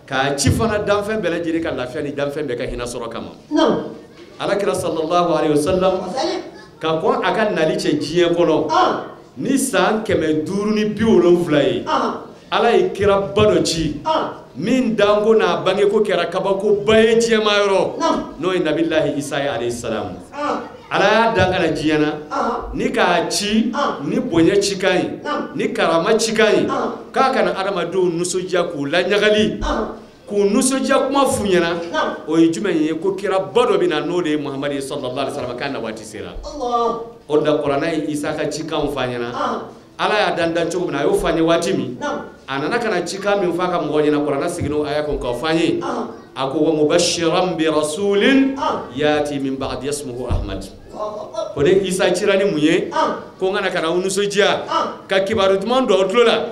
k'a ci fana danfɛn bɛɛ lajɛlen ka lafiya ni danfɛn bɛɛ ka hinɛ sɔrɔ kama. Ala kira sallallahu alaihi wasallam ka kɔn a ka nali cɛ diɲɛ kɔnɔ ni san 570 ye, Ala ye kiraba dɔ ci min danko n'a bangeko kɛra kabakoba ye diɲɛma yɔrɔ, n'o ye Nabilahi Isa ye alayhi salam. Ala y'a dan ka na diɲɛ na ni k'a ci ni bonya cikan ye, ni karama cikan ye, k'a kana adamadenw nisɔndiya k'u laɲagali, k'u nisɔndiya kuma f'u ɲɛna. O ye jumɛn ye? Ko kiraba dɔ bɛ na, n'o de ye Muhamadu ye sallallahu alaihi wasallam, k'a na waati sera. O de la Kuranɛ ye Isa ka cikanw f'a ɲɛna. Ala y'a dan cogo min na, a y'o f'a ye waati min, a nana ka na cikan min f'a ka mɔgɔw ɲɛna, Kuranɛ seginna o aya kan k'o f'an ye. A ko wa mubashiran bi rasulin yati min ba'di ismuhu Ahmad. Ko ne Isa cira ni mun ye? Ko n ka na ka na aw nisɔndiya, ka kibaru duman don aw tulo la,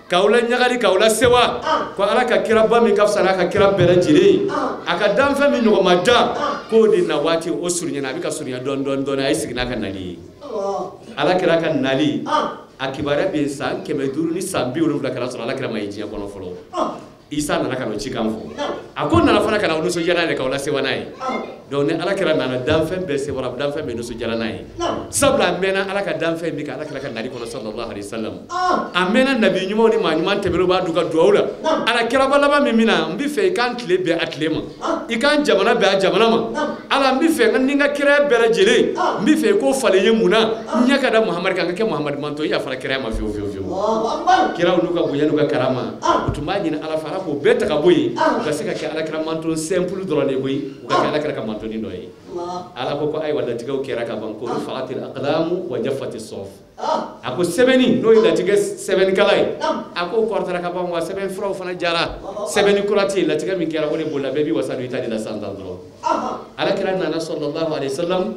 k'aw la ɲagali, k'aw la sewa, ko Ala ka kiraba min ka fisa n'a ka kira bɛɛ lajɛlen ye, a ka danfɛn min ɲɔgɔn ma dan, k'o de na waati o surunyana, a bɛ ka surunya dɔɔni dɔɔni dɔɔni, a ye sigi n'a ka nali ye. Ala kira ka nali a kibaruya bɛ san 570 kɛra sɔrɔ Ala kira ma ye diɲɛ kɔnɔ fɔlɔ. Isa nana ka n'o cikan fɔ. A ko nana fana ka na aw nisɔndiya n'a ye, k'aw lasewa n'a ye. Donc ni Ala kira nana, danfɛn bɛɛ sewara, danfɛn bɛɛ nisɔndiyara n'a ye. Sabula a mɛnna Ala ka danfɛn min kan Ala kira ka nali kɔnɔ sallallahu alaihi wasallam. A mɛnna nabi ɲumanw ni maa ɲuman tɛmɛnenw b'a d'u ka duwawu la. Ala kiraba laban min bɛna, n bɛ fɛ i k'an tile bɛn a tile ma, i k'an jamana bɛn a jamana ma. Ala n bɛ fɛ ni n ka kiraya bɛɛ lajɛlen, n bɛ fɛ i k'o falen ye mun na? N ɲɛ ka da Muhamadu kan, n ka kɛ Muhamadu mantɔ, i yafara kiraya ma fiyewu fiyewu fiyewu. Kiraw n'u ka bonya n'u ka karama, u tun b'a ɲini Ala fɛ, Ala k'o bɛɛ ta ka bɔ yen, u ka se ka kɛ Ala kira mantɔn simple dɔrɔn de koyi, u ka kɛ Ala kira ka mantɔnin dɔ ye. Ala ko ayiwa latigɛw kɛra ka ban, ko rufaati aqlamu wa jaffati suhuf. A ko sɛbɛnni, n'o ye latigɛ sɛbɛnnikɛla ye, a ko kɔrɔtara ka ban, wa sɛbɛn furaw fana jara, sɛbɛnni kura tɛ yen, latigɛ min kɛra o de bolila, bɛɛ b'i wasa don i ta de la sisan tan dɔrɔn. Ala kira nana sallallahu alaihi wasallam,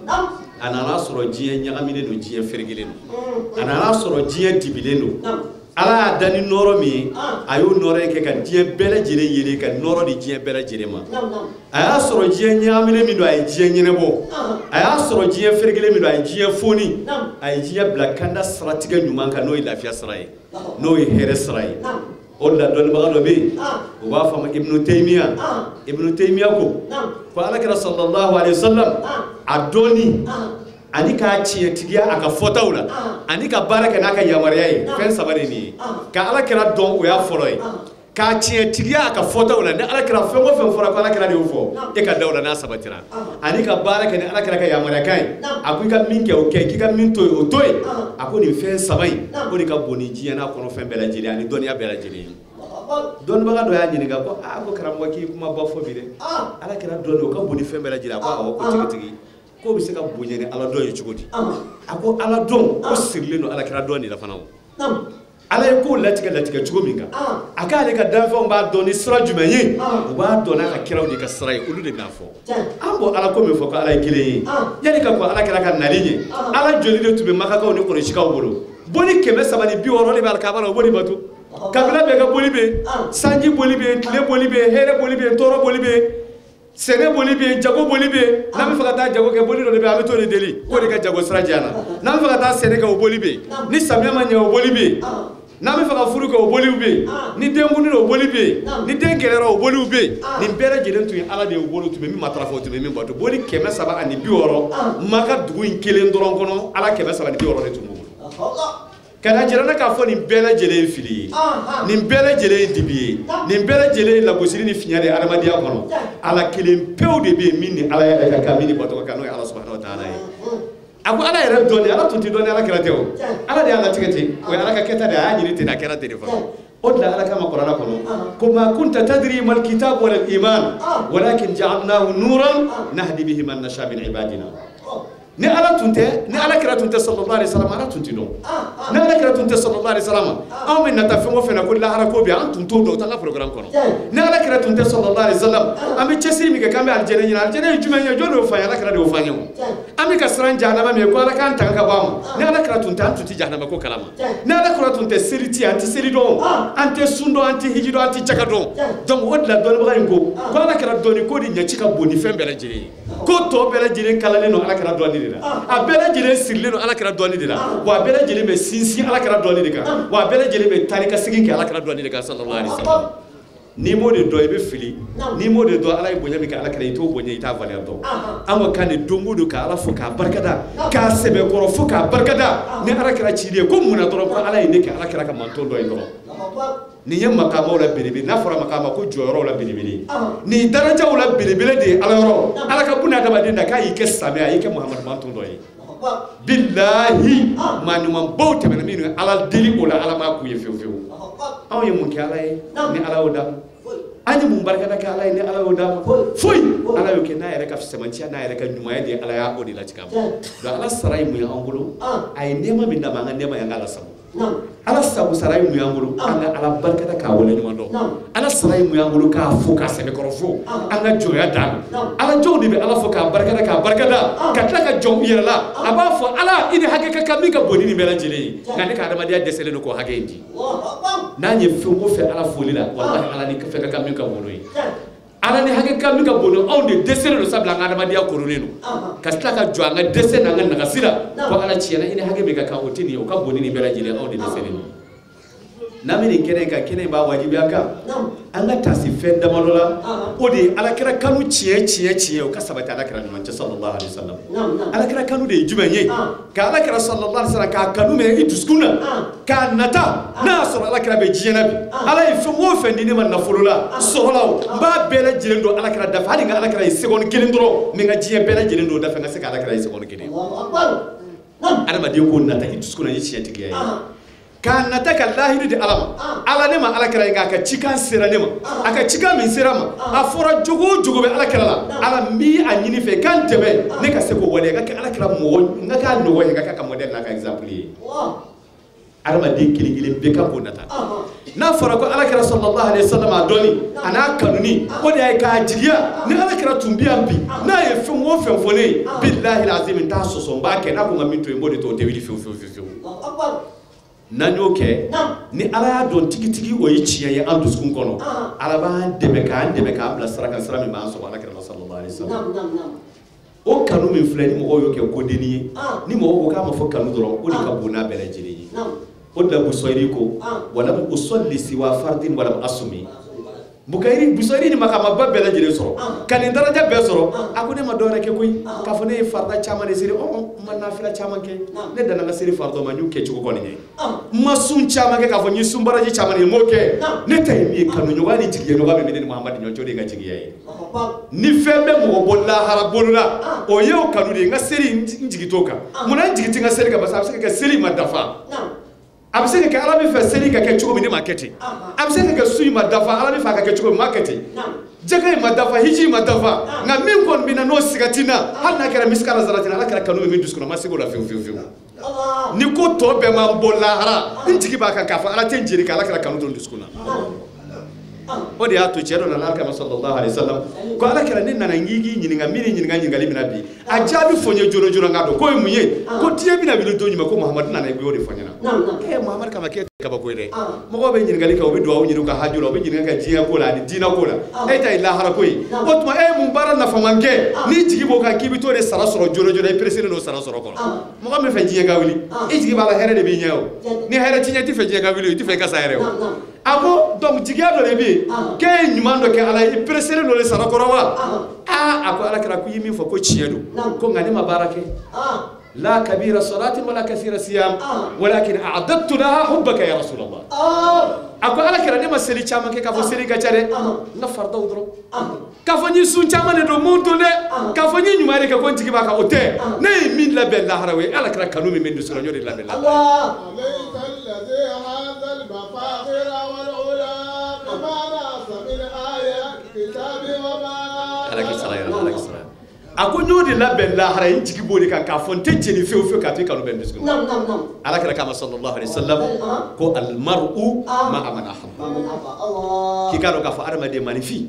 a nana sɔrɔ diɲɛ ɲagaminen don, diɲɛ ferekelen don, a nana sɔrɔ diɲɛ dibilen don. Ala y'a dan ni nɔɔrɔ min ye, a y'o nɔɔrɔ in kɛ ka diɲɛ bɛɛ lajɛlen yelen, ka nɔɔrɔ di diɲɛ bɛɛ lajɛlen ma. A y'a sɔrɔ diɲɛ ɲagaminen min don, a ye diɲɛ ɲɛnɛbɔ. A y'a sɔrɔ diɲɛ ferekelen min don, a ye diɲɛ foni. A ye diɲɛ bila kanda siratigɛ ɲuman kan, n'o ye lafiya sira ye, n'o ye hɛrɛ sira ye. O de la dɔnnibaga dɔ bɛ yen, u b'a fɔ a ma Ibnu Taymiya. Ibnu Taymiya ko Ala kira sallallahu alaihi wasallam a dɔnni ani k'a tiɲɛtigiya a ka fɔtaw la, ani ka baara kɛ n'a ka yamaruya ye, fɛn saba de nin ye. Ka Ala kira dɔn, o y'a fɔlɔ ye. K'a tiɲɛtigiya a ka fɔtaw la, ni Ala kira fɛn o fɛn fɔra ko Ala kira de y'o fɔ, e ka da o la n'a sabatira. Ani ka baara kɛ ni Ala kira ka yamaruyakan ye, a ko i ka min kɛ o kɛ, k'i ka min to yen o to yen. A ko nin fɛn saba in, o de ka bon ni diɲɛ n'a kɔnɔ fɛn bɛɛ lajɛlen ani dɔnniya bɛɛ lajɛlen ye. Dɔnnibaga dɔ y'a ɲininka ko aa, ko karamɔgɔ k'i kuma ba fɔ bi dɛ, Ala kira dɔnni o ka bon ni fɛn bɛɛ lajɛlen. A ko awɔ, ko tigitigi k'o bɛ se ka bonya ni Ala dɔn ye cogo di? A ko Ala dɔn o sirilen don Ala kira dɔn de la fana o. Ala ye kow latigɛ cogo min kan, a k'ale ka danfɛnw b'a dɔn ni sira jumɛn ye, u b'a dɔn n'a ka kiraw de ka sira ye, olu de bɛna fɔ. An b'o Ala ko min fɔ ko Ala ye kelen ye, yanni ka kɔn Ala kira ka nali ɲɛ, Ala joli de tun bɛ Makakaw ni Kɔrɔsikaw bolo? Boli 360 de bɛ alikaba la, o b'o de bato. Kabila bɛɛ ka boli bɛ yen, sanji boli bɛ yen, tile boli bɛ yen, hɛrɛ boli bɛ yen, tɔɔrɔ boli bɛ yen, sɛnɛ boli bɛ yen, jago boli bɛ yen. N'an bɛ fɛ ka taa jago kɛ, boli dɔ de bɛ yen, an bɛ t'o de deli k'o de ka jago sira diya an na. N'an bɛ fɛ ka taa sɛnɛ kɛ, o boli bɛ yen. Ni samiya ma ɲɛ, o boli bɛ yen. N'an bɛ fɛ ka furu kɛ, o boliw bɛ yen. Ni denkundi don, o boli bɛ yen. Ni den gɛlɛyara, o boliw bɛ yen. Nin bɛɛ lajɛlen tun ye Ala de ye u bolo, tun bɛ min matarafa, o tun bɛ min bato. Boli 360 Maka dugu in kelen dɔrɔn kɔnɔ, Ala 360 de tun b'u bolo. Ka na jira ne k'a fɔ nin bɛɛ lajɛlen ye fili ye, nin bɛɛ lajɛlen ye dibi ye, nin bɛɛ lajɛlen ye lagosili ni fiɲɛ de ye adamadenya kɔnɔ. Ala kelen pewu de bɛ yen min ni Ala yɛrɛ ka kan, min ni bato ka kan, n'o ye Ala subahana wa taala ye. A ko Ala yɛrɛ dɔnni, Ala tun tɛ dɔnni Ala kira tɛ o. Ala de y'a latigɛ ten, o ye Ala ka kɛta de ye, a y'a ɲini ten, a kɛra ten de fana. O de la Ala kama Kuranɛ kɔnɔ ko ma kunta tadri mal kitab wal iman walakin ja'alnahu nuran nahdi bihi man nasha min ibadina. Ni Ala tun tɛ, ni Ala kira tun tɛ sallallahu alaihi wasallam, Ala tun tɛ dɔn. Ni Ala kira tun tɛ sallallahu alaihi wasallam, anw bɛ nata fɛn o fɛn na ko lahara ko bɛ yen, an tun t'o dɔn, o t'an ka programme kɔnɔ. Ni Ala kira tun tɛ sallallahu alaihi wasallam, an bɛ cɛsiri min kɛ k'an bɛ alijɛnɛ ɲini, alijɛnɛ ye jumɛn ye, jɔn de y'o fɔ an ye? Ala kira de y'o fɔ an ye o. An bɛ ka siran jahanama min ye ko Ala k'an tanga ka bɔ a ma, ni Ala kira kira tun tɛ an tun tɛ jahanama ko kalama ni ala kira tun tɛ seli ti an tɛ seli dɔn an tɛ sun dɔn an tɛ hiji dɔn an tɛ jaka dɔn donc o de la dɔnnibaga in ko ko ala kira dɔnni ko de ɲɛci ka bon ni fɛn bɛɛ lajɛlen ye ko tɔ bɛɛ lajɛlen kalalen don ala kira dɔnni de la a bɛɛ lajɛlen sirilen don ala kira dɔnni de la wa a bɛɛ lajɛlen bɛ sinsin ala kira dɔnni de kan wa a bɛɛ lajɛlen bɛ taa ni ka segin kɛ ala kira dɔnni de kan sallallahu alaihi wasallam. N'i m'o de dɔn i bɛ fili n'i m'o de dɔn ala ye bonya min kɛ ala kira i t'o bonya i t'a valeur dɔn an ka kan de don o don ka ala fo k'a barikada k'a sɛbɛkɔrɔ fo k'a barikada ni ala kira ciden ye ko mun na dɔrɔn ko ala ye ne kɛ ala kira ka manton dɔ ye dɔrɔn nin ye makamaw la belebele n'a fɔra makama ko jɔyɔrɔw la belebele nin darajaw la belebele de ye ala yɔrɔ ala ka buna adamaden da k'a y'i kɛ samɛ a y'i kɛ Muhamadu manton dɔ ye bilahi maa ɲumanbaw tɛmɛna minnu ye ala deli o la ala m'a k'u ye fiyewu fiyewu. Anw ye mun kɛ ala ye ni ala y'o d'a ma an ye mun barikada kɛ ala ye ni ala y'o d'a ma foyi ala y'o kɛ n'a yɛrɛ ka sɛmɛntiya n'a yɛrɛ ka ɲumanya de ye ala y'a o de latigɛ a ma donc ala sara ye mun ye an bolo a ye nɛɛma min d'a ma an ka nɛɛma ye an ka ala sago ala sago sara ye mun y'an bolo an ka ala barikada k'a waleɲuman dɔn ala sara ye mun y'an bolo k'a fo k'a sɛbɛkɔrɔ fo an ka jɔnya d'a ma ala jɔnw de bɛ ala fo k'a barikada ka tila ka jɔn u yɛrɛ la a b'a fɔ ala i ni hakɛ ka kan min ka bon ni nin bɛɛ lajɛlen ye nka ne ka adamadenya dɛsɛlen don k'o hakɛ in di n'an ye fɛn o fɛn ala foli la walahi ala ni fɛn ka kan min ka bon n'o ye ala ni hakɛ ka min ka bon anw de dɛsɛlen don sabula an ka adamadenya koronnen don ka tila ka jɔ an ka dɛsɛ n'an ka nagasi la ko ala tiɲɛna i ni hakɛ min ka kan o tɛ nin ye o ka bon ni nin bɛɛ lajɛlen anw de dɛsɛlen don n'an bɛ nin kɛnɛ in kan kɛnɛ in b'a wajibiya kan an ka taasi fɛn damadɔ la o de ye alakira kanu tiɲɛ tiɲɛ tiɲɛ o ka sabati alakira ɲuman cɛ sallallahu alaihi wasallam alakira kanu de ye jumɛn ye ka alakira sallallahu alaihi wasallam k'a kanu minɛ i dusukun na k'a nata n'a y'a sɔrɔ alakira bɛ diɲɛ na bi ala ye fɛn o fɛn di ne ma nafolo la sɔrɔ la o n b'a bɛɛ lajɛlen don alakira da fɛ hali n ka alakira ye seconde kelen dɔrɔn n bɛ n ka diɲɛ bɛɛ lajɛlen don o da fɛ n ka se ka alakira ye seconde kelen adamaden k'o nata i dusukun na i ye tiɲɛtigiya ye k'a nata ka lahidu di ala ma ala ne ma ala kira ye nka a ka cikan sera ne ma a ka cikan min sera ma a fɔra jogo o jogo bɛ ala kira la ala n b'i a ɲini fɛ k'an dɛmɛ ne ka se k'o waleya n ka kɛ ala kira mɔgɔ n ka k'a nɔgɔ ye n ka k'a ka modèle n'a ka exemple ye adamaden kelen kelen bɛɛ ka k'o nata n'a fɔra ko ala kira sallallahu alaihi wasallam a dɔnni a n'a kanuni o de y'a ye k'a jigiya ni ala kira tun bɛ yan bi n'a ye fɛn o fɛn fɔ ne ye bilahi azim n t'a sɔsɔ n b'a kɛ n'a ko n ka min to yen n b'o de to o tɛ wuli fiyewu fiyewu fiyewu. N'an y'o kɛ ni ala y'a dɔn tigitigi o ye tiɲɛ ye an dusukun kɔnɔ ala b'an dɛmɛ k'an bila sira kan sira min b'an sɔrɔ ala kira sallallahu alaihi wasallam o kanu min filɛ ni mɔgɔw y'o kɛ kodenni ye ni mɔgɔw ko k'a ma fɔ kanu dɔrɔn o de ka bon n'a bɛɛ lajɛlen ye o de la Busayiri ko walam usalli siwa fardin walam asumi Busayiri ni makamaba bɛɛ lajɛlen sɔrɔ ka nin daraja bɛɛ sɔrɔ a ko ne ma dɔwɛrɛ kɛ koyi k'a fɔ ne ye farida caman de seri n ma nafila caman kɛ ne danna n ka seri farida ma n y'u kɛ cogo kɔni ye n ma sun caman kɛ k'a fɔ n ye sun baraji caman de ye n m'o kɛ ne ta ye min ye kanuɲɔgɔnya ni jigiyaɲɔgɔnya min bɛ ne ni Muhamadu ɲɔgɔn cɛ o de ye n ka jigiya ye ni fɛn bɛ mɔgɔ bɔ lahara bolo la o ye o kanu de ye n ka seri n jigi t'o kan munna n jigi tɛ n ka seri kan parce que a bɛ se ka kɛ seri ma dafa a bɛ se ka kɛ ala bɛ fɛ seli ka kɛ cogo min ne ma kɛ ten a bɛ se ka kɛ su in ma dafa ala bɛ fɛ a ka kɛ cogo min ma kɛ ten jaka in ma dafa hiji in ma dafa nka min kɔni bɛ na n'o siga ti n na hali n'a kɛra misikala zarati ala kɛra kanu min dusukun na n ma se k'o la fiyewu fiyewu fiyewu ni ko tɔ bɛɛ ma n bɔ lahara n jigi b'a kan k'a fɔ ala tɛ n jeni k'ala kɛra kanu to n dusukun na o de y'a to cɛ dɔ nana ala kama sallallahu alaihi wasallam ko ala kɛra ne nana n k'i ɲininka min ɲininka ɲininkali min na bi a jaabi fɔ n ye joona joona n k'a dɔn k'o ye mun ye ko diɲɛ bɛna wuli don jumɛn ko Muhamadu nana i y'o de fɔ n ɲɛna Muhamadu kama k'e tɛ kabako ye dɛ mɔgɔw bɛ ɲininkali kɛ u bɛ dugawu ɲini u ka haju la u bɛ ɲininka kɛ diɲɛ ko la ani diinɛ ko la e ta ye lahara ko ye o tuma e ye mun baara nafaman kɛ n'i jigi b'o kan k'i bɛ t'o de sara sɔrɔ joona joona i pereselen don sara sɔrɔ kɔrɔ mɔgɔ min fɛ diɲɛ ka wuli i jigi b'a la hɛrɛ de b'i ɲɛ o ni hɛrɛ t'i ɲɛ i tɛ fɛ diɲɛ ka wuli i tɛ fɛ i ka sa yɛrɛ o a ko donc jigiya dɔ de bɛ yen k'e ye ɲuman dɔ kɛ ala ye i pereselen don de sara kɔrɔ wa aa a ko ala kɛra ko i ye min fɔ ko tiɲɛ don ko nka ne ma baara kɛ la kabira salatin wala kasira siyam walakin a'dadtu laha hubbaka ya rasulallah a ko ala kɛra ne ma seli caman kɛ k'a fɔ seli ka ca dɛ n ka faridaw dɔrɔn k'a fɔ n ye sun caman de don mun don dɛ k'a fɔ n ye ɲuman de kɛ ko n jigi b'a kan o tɛ ne ye min labɛn lahara o ye ala kɛra kanu min bɛ n dusukun na n y'o de labɛn lahara. Ala k'i sara yɛrɛ ala k'i sara. A ko n y'o de labɛn lahara ye n jigi b'o de kan k'a fɔ n tɛ jeni fewu fewu k'a to i kanu bɛ n dusukun na. Ala kɛra kama sallallahu alaihi wasallam ko almaru ma'a man ahabba. K'i k'a dɔn k'a fɔ adamaden maninfin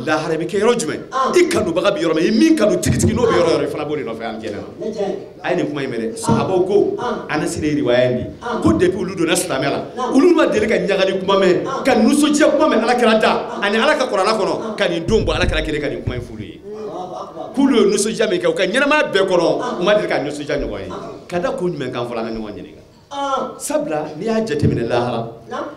lahara bɛ kɛ yɔrɔ jumɛn i kanubaga bɛ yɔrɔ min i min kanu tigitigi n'o bɛ yɔrɔ yɔrɔ i fana b'o de nɔfɛ alijɛnɛ na. A ye nin kuma in mɛn dɛ sahabaw ko Anasi de ye riwaya in di ko depuis olu donna silamɛya la olu ma deli ka ɲagali kuma mɛn ka nisɔndiya kuma mɛn ala kɛra da ani ala ka kuranɛ kɔnɔ ka nin don bɔ ala kɛra kelen ka nin kuma in f'olu ye. K'olu ye nisɔndiya min kɛ u ka ɲɛnamaya bɛɛ kɔnɔ u ma deli ka nisɔndiya ɲɔgɔn ye ka da kun jumɛn kan fɔlɔ an ka ɲɔgɔn ɲininka sabula n'i y'a jateminɛ lahara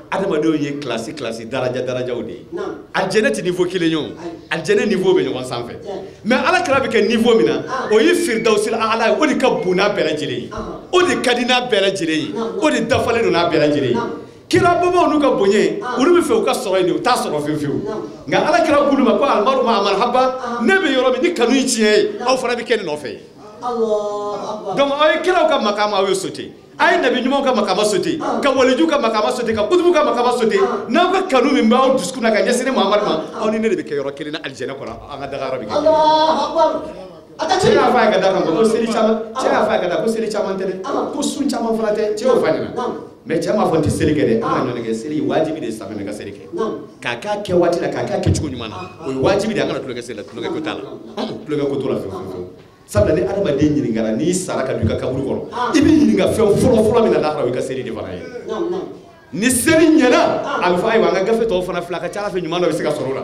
adamadenw ye kilasi kilasi daraja darajaw de ye alijɛnɛ tɛ niveau kelen ye o alijɛnɛ niveau bɛ ɲɔgɔn sanfɛ mais ala kira bɛ kɛ niveau min na o ye firidawusi ala ye o de ka bon n'a bɛɛ lajɛlen ye o de ka di n'a bɛɛ lajɛlen ye o de dafalen don n'a bɛɛ lajɛlen ye. Kira bɔbɔw n'u ka bonya olu bɛ fɛ u ka sɔrɔ yen de u t'a sɔrɔ fiyewu fiyewu nka ala kira k'olu ma ko alimaru ma amara haba ne bɛ yɔrɔ min ni kanu ye tiɲɛ ye aw fana bɛ kɛ ne nɔfɛ ye. Donc aw ye kiraw ka makama aw ye sote a ye nabi ɲumanw ka makama sote ka waliju ka makama sote ka kutubu ka makama sote n'aw ka kanu min b'aw dusukun na ka ɲɛsin ne Muhamadu ma aw ni ne de bɛ kɛ yɔrɔ kelen na alijɛnɛ kɔnɔ an ka dagayɔrɔ bɛ kɛ. Cɛ y'a fɔ a ye ka da kan ko seli caman cɛ y'a fɔ a ye ka da ko seli caman tɛ dɛ ko sun caman fana tɛ cɛ y'o fɔ a ɲɛna. Mais cɛ m'a fɔ n tɛ seli kɛ dɛ an ka ɲɔgɔn kɛ seli ye wajibi de ye sanfɛ ka seli kɛ k'a k'a kɛ waati la k'a k'a kɛcogo ɲuman na o ye wajibi de ye an kana tulonkɛ seli la tulonkɛ ko t'a la tulonkɛ ko t'o la fiyewu fiyewu sabula ni adamaden ɲininkara n'i sara ka don i ka kaburu kɔnɔ i bɛ ɲininka fɛn fɔlɔ fɔlɔ min na lahara o y'i ka seli de fana ye ni seli ɲɛna a bɛ fɔ ayiwa an ka gafe tɔw fana filɛ a ka ca ala fɛ ɲuman dɔ bɛ se ka sɔrɔ o la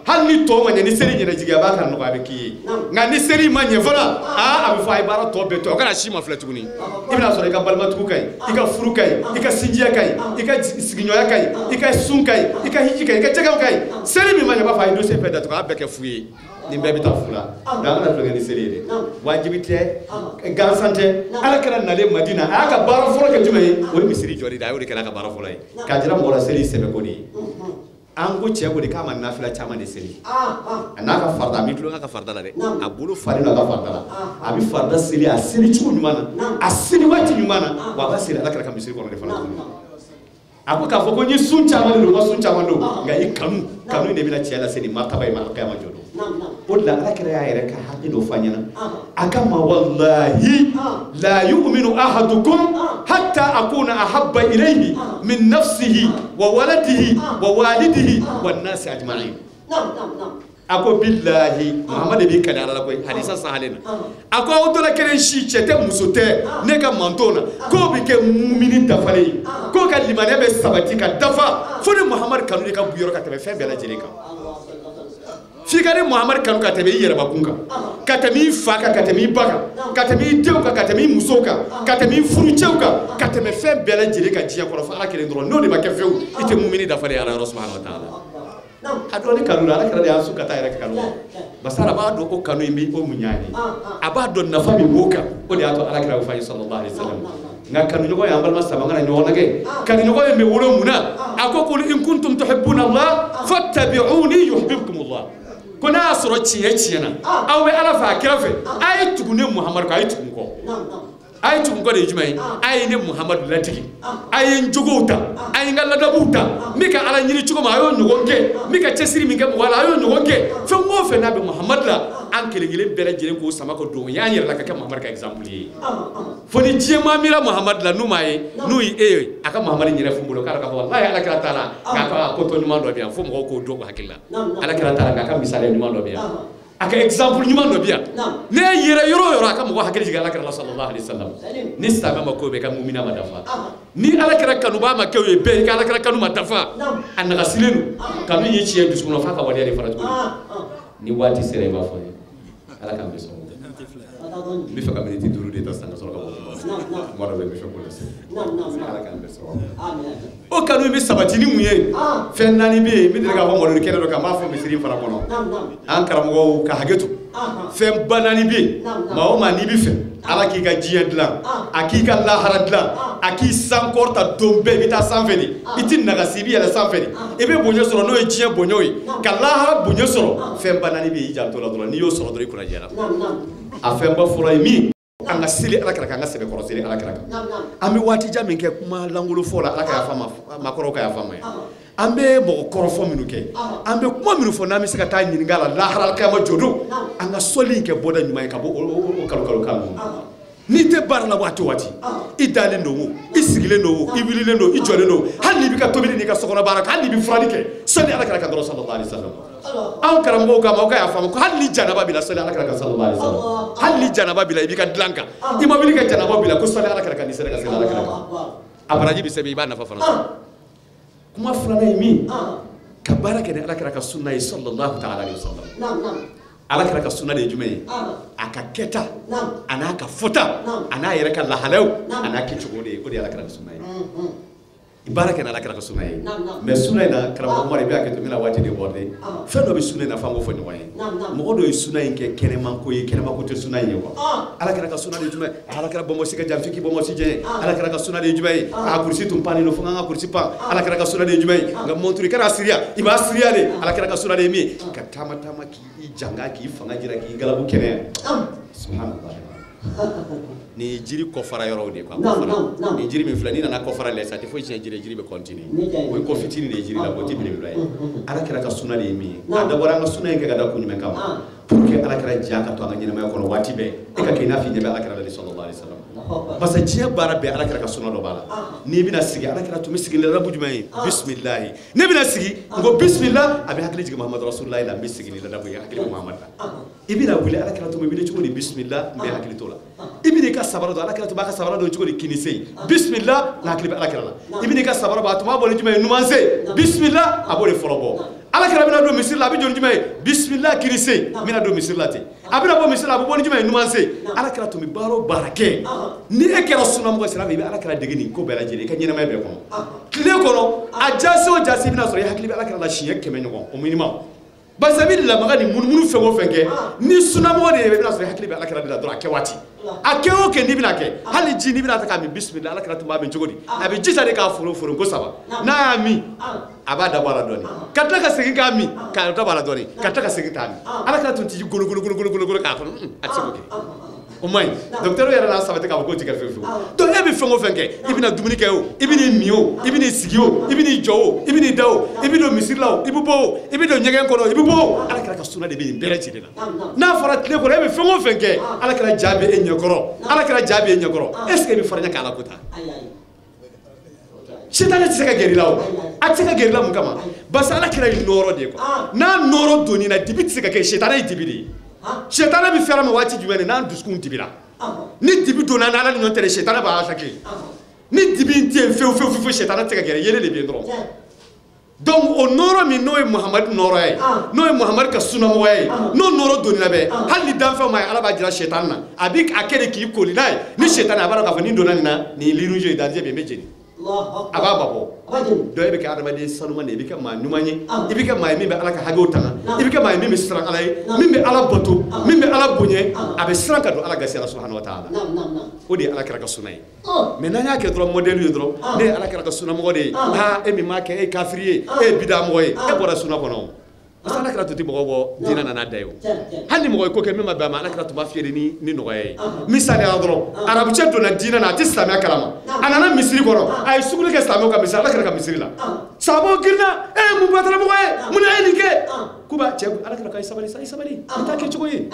hali ni tɔw ma ɲɛ ni seli ɲɛna jigiya b'a ka nɔgɔya a bɛ k'i ye nka ni seli ma ɲɛ fana aa a bɛ fɔ a ye baara tɔ bɛɛ to o kana si ma filɛ tuguni i bɛna sɔrɔ i ka balimatugu ka ɲi i ka furu ka ɲi i ka sinjiya ka ɲi i ka sigiɲɔgɔnya ka ɲi i ka sun ka ɲi i ka hiji ka ɲi i ka jɛgɛw ka ɲi seli min ma ɲɛ a b'a fɔ a ye dossier bɛɛ datugu a bɛɛ kɛ fu ye nin bɛɛ bɛ taa fu la donc an kana tulonkɛ ni seli ye dɛ wajibi tɛ gansan tɛ ala kɛra nalen Madina a y'a ka baara fɔlɔ kɛ jumɛn ye o ye misiri jɔli de a y'o de kɛ n'a ka baara fɔlɔ ye k'a jira mɔgɔ la seli sɛbɛko de ye an ko cɛ ko de k'a ma nafila caman de seli a n'a ka farida a b'i tulonkɛ a ka farida la dɛ a bolo falen don a ka farida la a bɛ farida seli a seli cogo ɲuman na a seli waati ɲuman na wa a b'a seli ala kɛra ka misiri kɔnɔ de fana a ko k'a fɔ ko n ye sun caman de don n ma sun caman don nka i kanu kanu de bɛna cɛ lase nin martaba in ma alkiyama jɔ don o de la ala kɛra y'a yɛrɛ ka hakɛ dɔ fɔ an ɲɛna a ka ma walahi la yu'minu ahadukum hatta akuna ahabba ilayhi min nafsihi wa waladihi wa walidihi wan nasi ajma'in. A ko bilahi Muhamadu b'i kali ala la koyi hadisa sahalen na a ko aw dɔ la kelen si cɛ tɛ muso tɛ ne ka manton na k'o bɛ kɛ mumini dafalen ye k'o ka limaniya bɛ sabati ka dafa fo ni Muhamadu kanu de ka bu yɔrɔ ka tɛmɛ fɛn bɛɛ lajɛlen kan f'i ka ne Muhamadu kanu ka tɛmɛ i yɛrɛbakun kan ka tɛmɛ i fa kan ka tɛmɛ i ba kan ka tɛmɛ i denw kan ka tɛmɛ i musow kan ka tɛmɛ i furucɛw kan ka tɛmɛ fɛn bɛɛ lajɛlen kan diɲɛ kɔnɔ fo ala kelen dɔrɔn n'o de ma kɛ fiyewu i tɛ mumini dafalen ye ala yɔrɔ subahana wa taala. A dɔn ni kanu la ala kɛra de y'a su ka taa yɛrɛ kanu basa a b'a dɔn ko kanu in bɛ o mun ɲa ye a b'a dɔn nafa min b'o kan o de y'a to ala kɛra o fɔ an ye sallallahu alaihi wasallam nka kanuɲɔgɔn ye an balima saba an kana ɲɔgɔn lajɛ kanuɲɔgɔn ye bɛ wolo mun na a ko qul in kuntum tuhibbuna Allah fattabi'uni yuhibbukum Allah ko n'a y'a sɔrɔ tiɲɛ tiɲɛ na aw bɛ ala fɛ a kira fɛ a ye tugu ne Muhamadu kɔ a ye tugu n kɔ a ye tugu n kɔ de ye jumɛn ye a ye ne Muhamadu ladege a ye n jogow ta a ye n ka ladabuw ta n bɛ ka ala ɲini cogo min a y'o ɲɔgɔn kɛ n bɛ ka cɛsiri min kɛ mɔgɔ la a y'o ɲɔgɔn kɛ fɛn o fɛn n'a bɛ Muhamadu la an kelen kelen bɛɛ lajɛlen k'o sama ka don y'an yɛrɛ la ka kɛ Muhamadu ka exemple ye fo ni diɲɛ maa miira Muhamadu la n'u m'a ye n'u ye e ye a ka Muhamadu yɛrɛ f'u bolo k'a ka fɔ walahi ala kira t'a la k'a ka ko tɔ ɲuman dɔ bɛ yan fo mɔgɔw k'o dɔn u hakili la ala kira t'a la k'a ka misaliya ɲuman dɔ bɛ yan a ka exemple ɲuman dɔ bɛ yan ne yɛrɛ yɔrɔ o yɔrɔ a ka mɔgɔ hakili jigin ala kira la sallallahu alaihi wasallam ni silamɛ ma ko bɛ ka mumina ma dafa ni ala kira kanubaa ma kɛ o ye bɛɛ i ka ala kira kanu ma dafa a nagasilen don kanu ye tiɲɛ dusukun na f'a ka waleya de fara tuguni ni waati sera i b'a fɔ n ye ala k'an bɛ sɔn n bɛ fɛ ka miniti 5 de ta sisan ka sɔrɔ ka bɔ kuma dɔ bɛ n bɛ fɛ k'o lase ala k'an bɛ sɔn o kanu bɛ sabati ni mun ye fɛn 4 bɛ yen n bɛ deli k'a fɔ mɔlɔli kɛnɛ dɔ kan n b'a fɔ misiri fana kɔnɔ an karamɔgɔw ka hakɛ to fɛn ba 4 bɛ yen maa o maa n'i bɛ fɛ ala k'i ka diɲɛ dilan a k'i ka lahara dilan a k'i sankɔrɔta don bɛɛ i bɛ taa sanfɛ de i ti nagasi i bɛ yɛlɛ sanfɛ de i bɛ bonya sɔrɔ n'o ye diɲɛ bonyaw ye ka lahara bonya sɔrɔ fɛn ba 4 bɛ yen i janto la dɔrɔn n'i y'o sɔrɔ dɔrɔn i kunna jɛra a fɛnba fɔlɔ ye min An ka seli Ala kira kan, an ka sɛbɛkɔrɔ seli Ala kira kan. An bɛ waati jan min kɛ kuma lankolon fɔ la, Ala ka yafa ma, maakɔrɔw ka yafa ma ye. An bɛ mɔgɔ kɔrɔfɔ minnu kɛ, an bɛ kuma minnu fɔ n'an bɛ se ka taa ɲininka la lahara kiyama jɔdon, an ka sɔli in kɛ bɔda ɲuman ye ka bɔ o kalo kalo kan ninnu. N'i tɛ baara la waati o waati, i dalen don o, i sigilen don o, i wulilen don, i jɔlen don, hali n'i b'i ka tobili n'i ka sokɔnɔ baara kɛ, hali n'i bɛ furali kɛ, sɔli Ala kira kan dɔrɔn sallallahu alaihi wasallam. Anw karamɔgɔw k'a ma, aw ka yafa ma, ko hali ni janaba b'i la, sɔli Ala kira kan sallallahu alaihi wasallam. Hali ni janaba b'i la, i b'i ka dilan kan, i ma wuli ka janaba b'i la, ko sɔli Ala kira kan, n'i sera ka seli Ala kira kan, a baraji bɛ sɛbɛn, i b'a nafa fana sɔrɔ. Kuma filanan ye min, ka baara kɛ ni Ala kira ka sunna ye sallallahu ta'ala alaihi wasallam. Ala kira ka sunna de ye jumɛn ye? A ka kɛta, a n'a ka fɔta, a n'a yɛrɛ ka lahalaw, a n'a kɛcogo de ye, o de ye Ala kira ka sunna ye. Baara kɛ ni Ala kira ka sunna ye. Mais sunna in na, karamɔgɔ Umaru, i bɛ hakɛ to, n bɛna waati de bɔrɔde. Fɛn dɔ bɛ sunna in na f'an k'o fɔ ɲɔgɔn ye. Mɔgɔ dɔ ye sunna in kɛ kɛnɛmako ye, kɛnɛmako tɛ sunna in ye quoi. Ala kira ka sunna de ye jumɛn ye? Ala kira bɔnbɔsi ka jan, f'i k'i bɔnbɔsi jɛ ye. Ala kira ka sunna de ye jumɛn ye? A kurusi tun pannen don, fo n ka kurusi pan. Ala kira ka sunna de ye jumɛn ye? Nka montre kana siriya, i b'a siriya de. Ala kira ka sunna de ye min ye? Ka taama taama k'i janga, k'i fanga jira, k'i galabu kɛnɛya. Subhanallah. Ni jiri kɔfara yɔrɔw de ye quoi. Ni jiri min filɛ, n'i nana kɔfara lajɛ sisan, a tɛ foyi tiɲɛ jiri, jiri bɛ continuer. O ye kɔ fitinin de ye jiri la, o tɛ belebeleba ye. Ala kira ka sunna de ye min ye. A dabɔra an ka sunna in kɛ ka da kun jumɛn kama? Pour que Ala kira ja ka to an ka ɲɛnamaya kɔnɔ waati bɛɛ. E ka kɛ i n'a fɔ i ɲɛ bɛ Ala kira la de sallallahu alaihi wasallam. Parce que diɲɛ baara bɛɛ Ala kira ka sunna dɔ b'a la. N'i bɛna sigi, Ala kira tun bɛ sigi ni ladabu jumɛn ye? Bisimilahi. Ne bɛna sigi, n ko bisimila, a bɛ hakili jigin Muhamadu Rasulullahi la, n bɛ sigi ni ladabu ye, hakili bɛ Muhamadu la. I bɛna wuli, Ala kira tun bɛ wuli cogo di? Bisimila, n bɛ hakili t'o la. I bɛna i ka sabara don, Ala kira tun b'a ka sabara don cogo di? Kinisen. Bisimila, n hakili bɛ Ala kira la. I bɛna i ka sabara bɔ, a tun b'a bɔ ni jumɛn ye? Numansen. Bisimila, a b'o de fɔlɔ bɔ. Ala kira bɛna don misiri la, a bɛ jɔ ni jumɛn ye? Bisimila, kinisen. N bɛna don misiri la ten. A bɛna bɔ misiri la, a bɛ bɔ ni jumɛn ye? Numansen. Ala kira tun bɛ baara o baara kɛ. Ni e kɛra sunnamɔgɔ ye silamɛ, i bɛ Ala kira dege nin ko bɛɛ lajɛlen, i ka ɲɛnamaya bɛɛ kɔnɔ. Tile kɔnɔ, a jase o jase, i bɛna sɔrɔ i hakili bɛ Ala kira la siɲɛ 100 ɲɔgɔn au minimum. Parce que i bɛ lamaga ni munumunu fɛn o fɛn kɛ, ni sunnamɔgɔ de ye, i bɛna sɔrɔ i hakili bɛ Ala kira de la dɔrɔn a kɛ waati. A kɛ o kɛ n'i bɛna kɛ, hali ji n'i bɛna ta k'a min, bisimila, Ala kira tun b'a min cogo di? A bɛ ji ta de k'a foro foro ko 3. N'a y'a min, a b'a dabɔ a la dɔɔnin. Ka tila ka segin k'a min, k'a dabɔ a la dɔɔnin, ka tila ka segin k'a min. Ala kira tun tɛ golo golo golo golo golo k'a kɔnɔ, a tɛ se k'o kɛ. O man ɲi. Docteur yɛrɛ n'a sabati k'a fɔ k'o ti kɛ fiyewu fiyewu. Donc e bɛ fɛn o fɛn kɛ, i bɛna dumuni kɛ o, i bɛn'i min o, i bɛn'i sigi o, i bɛn'i jɔ o, i bɛn'i da o, i bɛ don misiri la o, i bɛ bɔ o, i bɛ don ɲɛgɛn kɔnɔ, i bɛ bɔ o. Ala kira ka sunna de bɛ nin bɛɛ lajɛlen na. N'a fɔra tile kɔnɔ e bɛ fɛn o fɛn kɛ, Ala kira ja bɛ e ɲɛkɔrɔ, Ala kira ja bɛ e ɲɛkɔrɔ. Est ce que e bɛ farinya k'Ala ko ta? Sitanɛ tɛ se ka gɛrɛ i la o, a tɛ se ka gɛrɛ i la mun kama? Parce que Ala kira ye nɔɔrɔ de ye quoi. N'a nɔɔrɔ donn'i na, dibi tɛ se ka kɛ, sitanɛ ye dibi de ye. Sitanɛ bɛ fɛrɛ ma waati jumɛn de? N'an dusukun dibira. Ni dibi donna n'Ala ni ɲɔgɔn cɛ de, sitanɛ b'a attaquer. Ni dibi in tɛ yen fewu fewu fewu, sitanɛ tɛ se ka gɛrɛ, yelen de bɛ yen dɔrɔn. Donc o nɔɔrɔ min n'o ye Muhamadu nɔɔrɔ ye, n'o ye Muhamadu ka sunnamɔgɔya ye, n'o nɔɔrɔ donna bɛɛ, hali ni danfɛnw ma ye, Ala b'a jira sitanɛ na. A bɛ a kɛ de k'i koli n'a ye. Ni sitanɛ a b'a dɔn k'a fɔ ni donna nin na, nin ye lirujo ye, danger bɛ yen, n bɛ jeni. A b'a mabɔ. Donc e bɛ kɛ adamaden sanuman de ye, i bɛ kɛ maa ɲuman ye, i bɛ kɛ maa ye min bɛ Ala ka hakɛw tanga, i bɛ kɛ maa ye min bɛ siran Ala ye, min bɛ Ala bato, min bɛ Ala bonya, a bɛ siran ka don Ala gasi la subahana wa taala. O de ye Ala kira ka sunna ye. Mais n'an y'a kɛ dɔrɔn modèle ye dɔrɔn, ne ye Ala kira ka sunnamɔgɔ de ye, aa e min m'a kɛ, e ye kafiri ye, e ye bidamɔgɔ ye, e bɔra sunna kɔnɔ o. Parce que Ala kira tun tɛ mɔgɔ bɔ diinɛ na n'a da ye o. Hali ni mɔgɔ ye ko kɛ min ma bɛn a ma, Ala kira tun b'a fiyɛ de ni nɔgɔya ye. Misaliya la dɔrɔn, arabucɛ donna diinɛ na, a tɛ silamɛya kalama. A nana misiri kɔnɔ, a ye sugunɛ kɛ silamɛw ka misiri, Ala kira ka misiri la. Sahabaw girinna, e ye mun bataramɔgɔ ye, mun na e ye nin kɛ? K'u b'a cɛ, Ala kira ko a ye sabali sa, a ye sabali, nin t'a kɛcogo ye.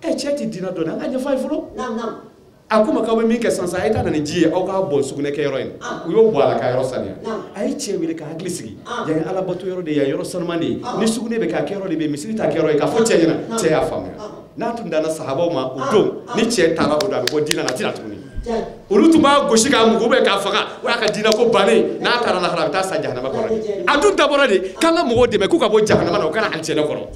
Ɛ cɛ tɛ diinɛ dɔn dɛ, an ka ɲɛfɔ a ye fɔlɔ. A ko ma k'aw bɛ min kɛ sisan sisan, a ye taa na ni ji ye, aw k'a bɔn sugunɛ kɛyɔrɔ in na. U y'o bɔ a la k'a yɔrɔ saniya. A ye cɛ wele ka hakili sigi. Yan ye Ala bato yɔrɔ de ye, yan ye yɔrɔ sanuman de ye. Ni sugunɛ bɛ kɛ a kɛyɔrɔ de bɛ yen, misiri t'a kɛyɔrɔ ye. K'a fɔ cɛ ɲɛna, cɛ y'a faamuya. N'a tun danna sahabaw ma o don, ni cɛ taara o don, a bɛ bɔ diinɛ na, a tɛ na tuguni. Olu tun b'a gosi k'a mugu bɛ k'a faga, o y'a ka diinɛ ko bannen. N'a taara lahara, a bɛ taa sa jahanama kɔnɔ. A dun dabɔra de k'an ka mɔgɔw dɛmɛ k'u ka bɔ jahanama na, u ka na alijɛnɛ kɔnɔ.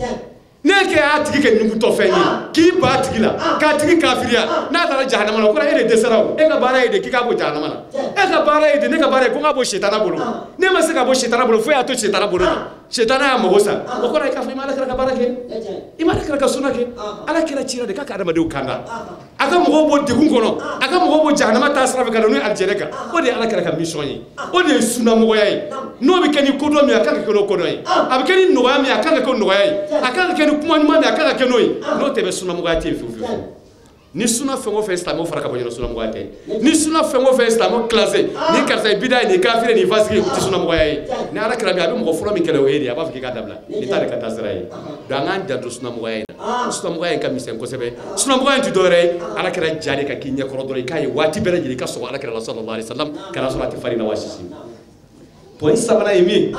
Ne kɛ y'a tigi kɛ ɲugutɔfɛn ye, k'i ba tigi la, k'a tigi kafiriya, n'a taara jahanama na, o kɔrɔ e de dɛsɛra o. E ka baara ye de k'i k'a bɔ jahanama na. E ka baara ye de, ne ka baara ye ko n k'a bɔ sitana bolo. Ne ma se ka bɔ sitana bolo, fo y'a to sitana bolo de. Sitana y'a mago sa. O kɔrɔ ye k'a fɔ i ma Ala kira ka baara kɛ, i ma Ala kira ka sunna kɛ. Ala kira cira de k'a ka adamadenw kanda, a ka mɔgɔw bɔ degun kɔnɔ, a ka mɔgɔw bɔ jahanama taa sira fɛ ka na n'u ye alijɛnɛ kan. O de ye Ala kira ka mission ye, o de ye sunnamɔgɔya ye. N'o bɛ kɛ ni kodɔn min ye, a kan ka kɛ n'o kodɔn ye. A bɛ kɛ ni nɔgɔya min ye, a kan ka kɛ o nɔgɔya ye. A kan ka kɛ ni kuma ɲuman min ye, a kan ka kɛ n'o ye. N'o tɛ bɛ sunnamɔgɔya tɛ yen fiyewu fiyewu. Ni suna fɛn o fɛn silamɛw fara ka bɔ ɲɔgɔn sunamɔgɔya tɛ. Ni suna fɛn o fɛn silamɛw classé ni karisa ye bida ye nin kafiri nin fasigi o tɛ sunamɔgɔya ye. Ni Ala kɛra bi a bɛ mɔgɔ fɔlɔ min kɛlɛ o ye de a b'a fɔ k'i k'a dabila. Nin t'ale ka taasira ye. Donc an k'an janto sunamɔgɔya in na. Sunamɔgɔya in ka misɛn kosɛbɛ. Sunamɔgɔya in tɛ dɔwɛrɛ ye Ala kɛra ja de ka k'i ɲɛkɔrɔ dɔrɔn i k'a ye waati bɛɛ lajɛlen i ka sɔgɔ Ala kɛra la sallallahu alaihi wasallam kana sɔrɔ a tɛ farin na wa sisi. Point sabanan ye min ye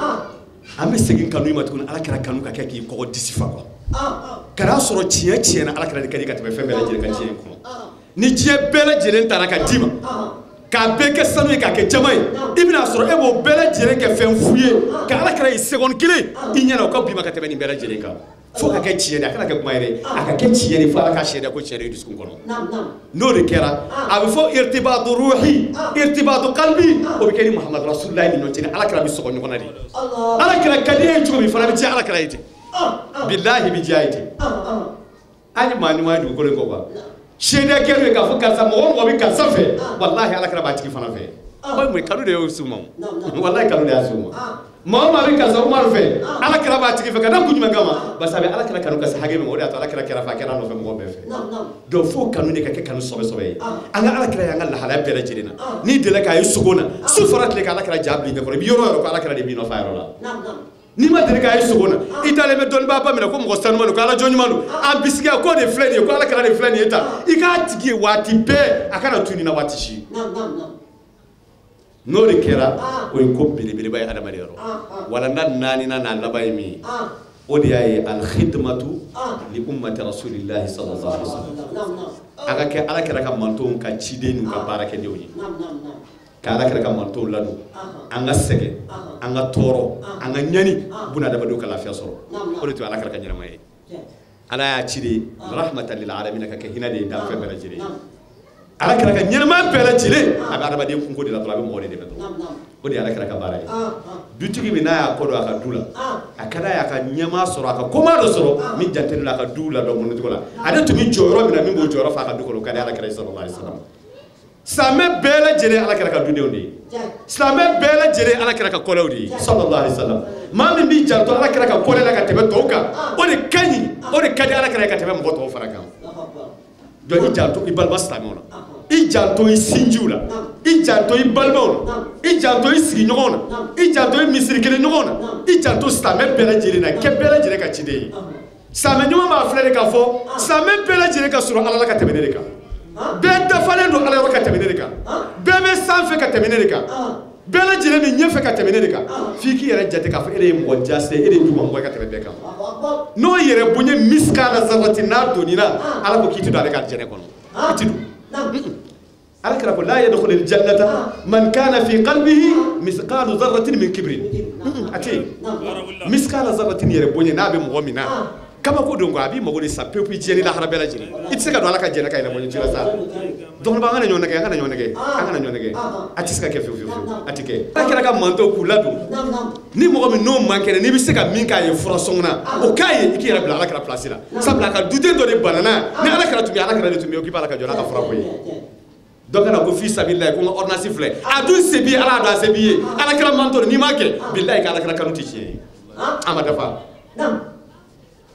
an bɛ segin kanu in ma tuguni Ala kɛra kanu ka kɛ k'i kɔgɔ disi fa quoi. Kana sɔrɔ tiɲɛ tiɲɛ na Ala kɛra de ka di ka tɛmɛ fɛn bɛɛ lajɛlen kan diɲɛ in kɔnɔ. Ni diɲɛ bɛɛ lajɛlen taara ka d'i ma k'a bɛɛ kɛ sanu ye k'a kɛ jama ye i bɛna sɔrɔ e b'o bɛɛ lajɛlen kɛ fɛn fu ye ka Ala kɛra ye seconde kelen i ɲɛna o ka bin ma ka tɛmɛ nin bɛɛ lajɛlen kan. Fo ka kɛ tiɲɛ de a kana kɛ kuma yɛrɛ a ka kɛ tiɲɛ de fo Ala k'a seereya ko tiɲɛ de dusukun kɔnɔ. N'o de kɛra a bɛ fɔ irtibatu ruhi irtibatu qalbi o bɛ kɛ ni Muhamadu Rasulullahi ni ɲɔgɔn cɛ ni Ala kɛra bɛ sɔgɔ ɲɔgɔn na de. Ala kɛra ka di e ye cogo min fana bɛ diya Ala kɛra ye ten. Bilahi bɛ diya ye ten. An ye maa ɲuman ye dugukolo in kɔ quoi. Seereya kɛra ye k'a fɔ karisa mɔgɔ o mɔgɔ bɛ karisa fɛ walahi Ala kɛra b'a tigi fana fɛ. O ye mun ye kanu de y'o s'u ma o. Walahi kanu de y'a s'u ma. Maa o maa bɛ karisa Umaru fɛ Ala kɛra b'a tigi fɛ ka da kun jumɛn kama parce que a bɛ Ala kɛra kanu ka se hakɛ min ma o de y'a to Ala kɛra kɛra fɛ a kɛra a nɔfɛ mɔgɔ bɛɛ fɛ. Donc fo kanu de ka kɛ kanu sɔbɛ sɔbɛ ye. An ka Ala kɛra y'an ka lahalaya bɛɛ lajɛlen na. N'i delila k'a ye sogo na su fara tile kan Ala kɛra ja bila i ɲɛkɔrɔ i bɛ yɔrɔ o yɔrɔ ko Ala kɛra de b'i nɔfɛ a yɔrɔ la. N'i ma deli k'a ye sogo na i dalen bɛ dɔnnibaaba min na ko mɔgɔ sanuman don ko Ala jɔn ɲuman don a bisigiya k'o de filɛ nin ye ko Ala kɛra de filɛ nin ye tan i k'a tigi ye waati bɛɛ a kana tunun i na waati si. N'o de kɛra o ye ko belebeleba ye adamaden yɔrɔ. Walanda naaninan n'a laban ye min ye o de y'a ye alkhidmatu li ummati rasulillahi sallallahu alaihi wasallam. A ka kɛ Ala kɛra ka mantonw ka ciden n'u ka baarakɛdenw ye. Ka Ala kɛra ka mantonw ladon an ka sɛgɛn an ka tɔɔrɔ an ka ɲani buna adamadenw ka lafiya sɔrɔ o de tun ye Ala kɛra ka ɲɛnamaya ye. Ala y'a ci de rahmatan lil alamin ka kɛ hinɛ de ye danfɛn bɛɛ lajɛlen ye. Ala kɛra ka ɲɛnamaya bɛɛ lajɛlen a bɛ adamaden kunko de la dɔrɔn a bɛ mɔgɔ de dɛmɛ dɔrɔn o de ye Ala kɛra ka baara ye. Dutigi min n'a y'a kɔ don a ka du la a ka d'a ye a ka ɲɛmaa sɔrɔ a ka koma dɔ sɔrɔ min jantelen don a ka du la dɔn cogo la ale tun bɛ jɔyɔrɔ min na min b'o jɔyɔrɔ fa a ka du kɔnɔ o ka di Ala kɛra ye sallallahu alaihi wasallam. Silamɛ bɛɛ lajɛlen Ala kɛra ka dudenw de ye. Silamɛ bɛɛ lajɛlen Ala kɛra ka kɔlɛw de ye sallallahu alaihi wasallam. Maa min b'i janto Ala kɛra ka kɔlɛ la ka tɛmɛ tɔw kan o de ka ɲi o de ka di Ala kɛra ye ka tɛmɛ mɔgɔ tɔw fana kan. Donc i janto i balima silamɛw la i janto i sinjiw la i janto i balimaw la i janto i sigiɲɔgɔnw na i janto i misiri kelen ɲɔgɔnw na i janto silamɛ bɛɛ lajɛlen na kɛ bɛɛ lajɛlen ka ciden ye. Silamɛ ɲuman b'a filɛ de k'a fɔ silamɛ bɛɛ lajɛlen ka surun Ala la ka tɛmɛ ne de kan. Bɛɛ dafalen don Ala yɔrɔ ka tɛmɛ ne de kan. Bɛɛ bɛ sanfɛ ka tɛmɛ ne de kan. Bɛɛ lajɛlen bɛ ɲɛfɛ ka tɛmɛ ne de kan. F'i k'i yɛrɛ jate k'a fɔ e de ye mɔgɔ jase e de ye dugumamɔgɔ ye ka tɛmɛ bɛɛ kan. N'o yɛrɛ bonya misikala zarati n'a donn'i la Ala ko k'i tɛ don ale ka alijinɛ kɔnɔ. I tɛ don. Ala kɛra ko la yadkhulul jannata man kana fi qalbihi misqalu zarratin min kibrin. A tɛ yen. Misikala zarratin yɛrɛ bonya n'a bɛ mɔgɔ min na. Kabako don quoi a b'i mago de sa pewu diɲɛ ni lahara bɛɛ lajɛlen. I tɛ se ka don Ala ka jɛnɛ ka yɛlɛ bɔ ji la sa. Donc an kana ɲɔgɔn nɛgɛ an kana ɲɔgɔn nɛgɛ an kana ɲɔgɔn nɛgɛ a tɛ se ka kɛ fiyewu fiyewu a tɛ kɛ. Ala kɛra ka mantonw k'u ladon ni mɔgɔ min n'o man kɛnɛ n'i bɛ se ka min k'a ye furasɔngɔ na o k'a ye i k'i yɛrɛ bila Ala kɛra place la. Sabula a ka duden dɔ de banana ni Ala kɛra tun bɛ Ala kɛra de tun bɛ yen k'i b'a la ka jɔ n'a ka furako ye. Dɔ kana ko fi sabilillahi ko n ka ordonnance filɛ a dun se b'i ye Ala y'a dɔn a se b'i ye Ala kɛra manton n'i m'a kɛ bilahi k'Ala kɛra kanu tɛ tiɲɛ ye a ma dafa.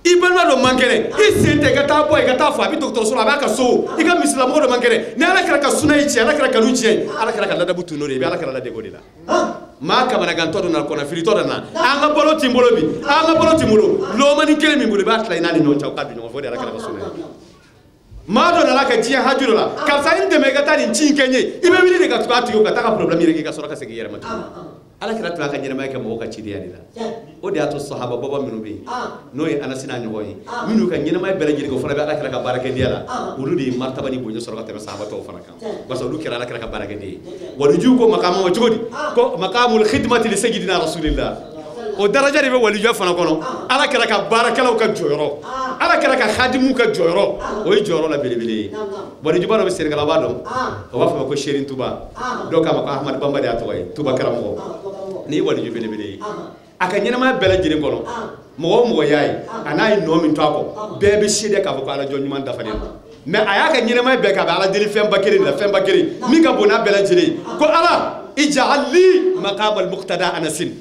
I balima dɔ man kɛnɛ i sen tɛ i ka taa bɔ i ka taa fɔ a bɛ dɔgɔtɔrɔso la a b'a ka so i ka misilamɔgɔ dɔ man kɛnɛ ni Ala kɛra ka suna i cɛ Ala kɛra kanu tiɲɛ Ala kɛra ka ladabu tun n'o de ye i bɛ Ala kɛra ladege o de la. Maa kamanagantɔ dɔ nana kɔnɔfilitɔ dɔ nana an ka balo t'i bolo bi an ka balo t'i bolo lɔmani kelen min bolo i b'a tila i n'a ni ɲɔgɔn cɛ aw k'a dun ɲɔgɔn fɛ o de ye Ala kɛra ka suna ye. Maa dɔ nana ka diɲɛ haju dɔ la karisa n dɛmɛ i ka taa nin ci in kɛ n ye i bɛ wuli de ka tugu a tigi ka taa ka problème yɛrɛ k'i ka sɔrɔ ka segin i yɛrɛ ma tuguni. Ala kɛra tun y'a ka ɲɛnamaya kɛ mɔgɔw ka cidenya de la. O de y'a to sahaba baba minnu bɛ yen n'o ye Anasi n'a ɲɔgɔn ye minnu ka ɲɛnamaya bɛɛ lajɛlen kɛ o fana bɛ Ala kɛra ka baarakɛdenya la olu de ye martaba ni bonya sɔrɔ ka tɛmɛ sahaba tɔw fana kan parce que olu kɛra Ala kɛra ka baarakɛden ye. Walijuw ko makaama ma cogo di ko maqamul khidmati li sayyidina rasulillah o daraja de bɛ walijuya fana kɔnɔ Ala kɛra ka baarakɛlaw ka jɔyɔrɔ Ala kɛra ka hadimuw ka jɔyɔrɔ o ye jɔyɔrɔ la belebele ye. Walijuba dɔ bɛ Senegal a b'a dɔn o b'a fɔ ma ko Serin Tuba dɔw k'a ma ko Ahmadu Bamba de y'a tɔgɔ ye Tuba karamɔgɔ nin ye waliju belebele ye. A ka ɲɛnamaya bɛɛ lajɛlen kɔnɔ mɔgɔ o mɔgɔ y'a ye a n'a ye nɔ min to a kɔ bɛɛ bɛ seereya k'a fɔ ko Ala jɔn ɲuman dafalen don mais a y'a ka ɲɛnamaya bɛɛ kɛ a bɛ Ala deli fɛnba kelen de la fɛnba kelen min ka bon n'a bɛɛ lajɛlen ye ko Ala ij'al li maqamal muqtada anasin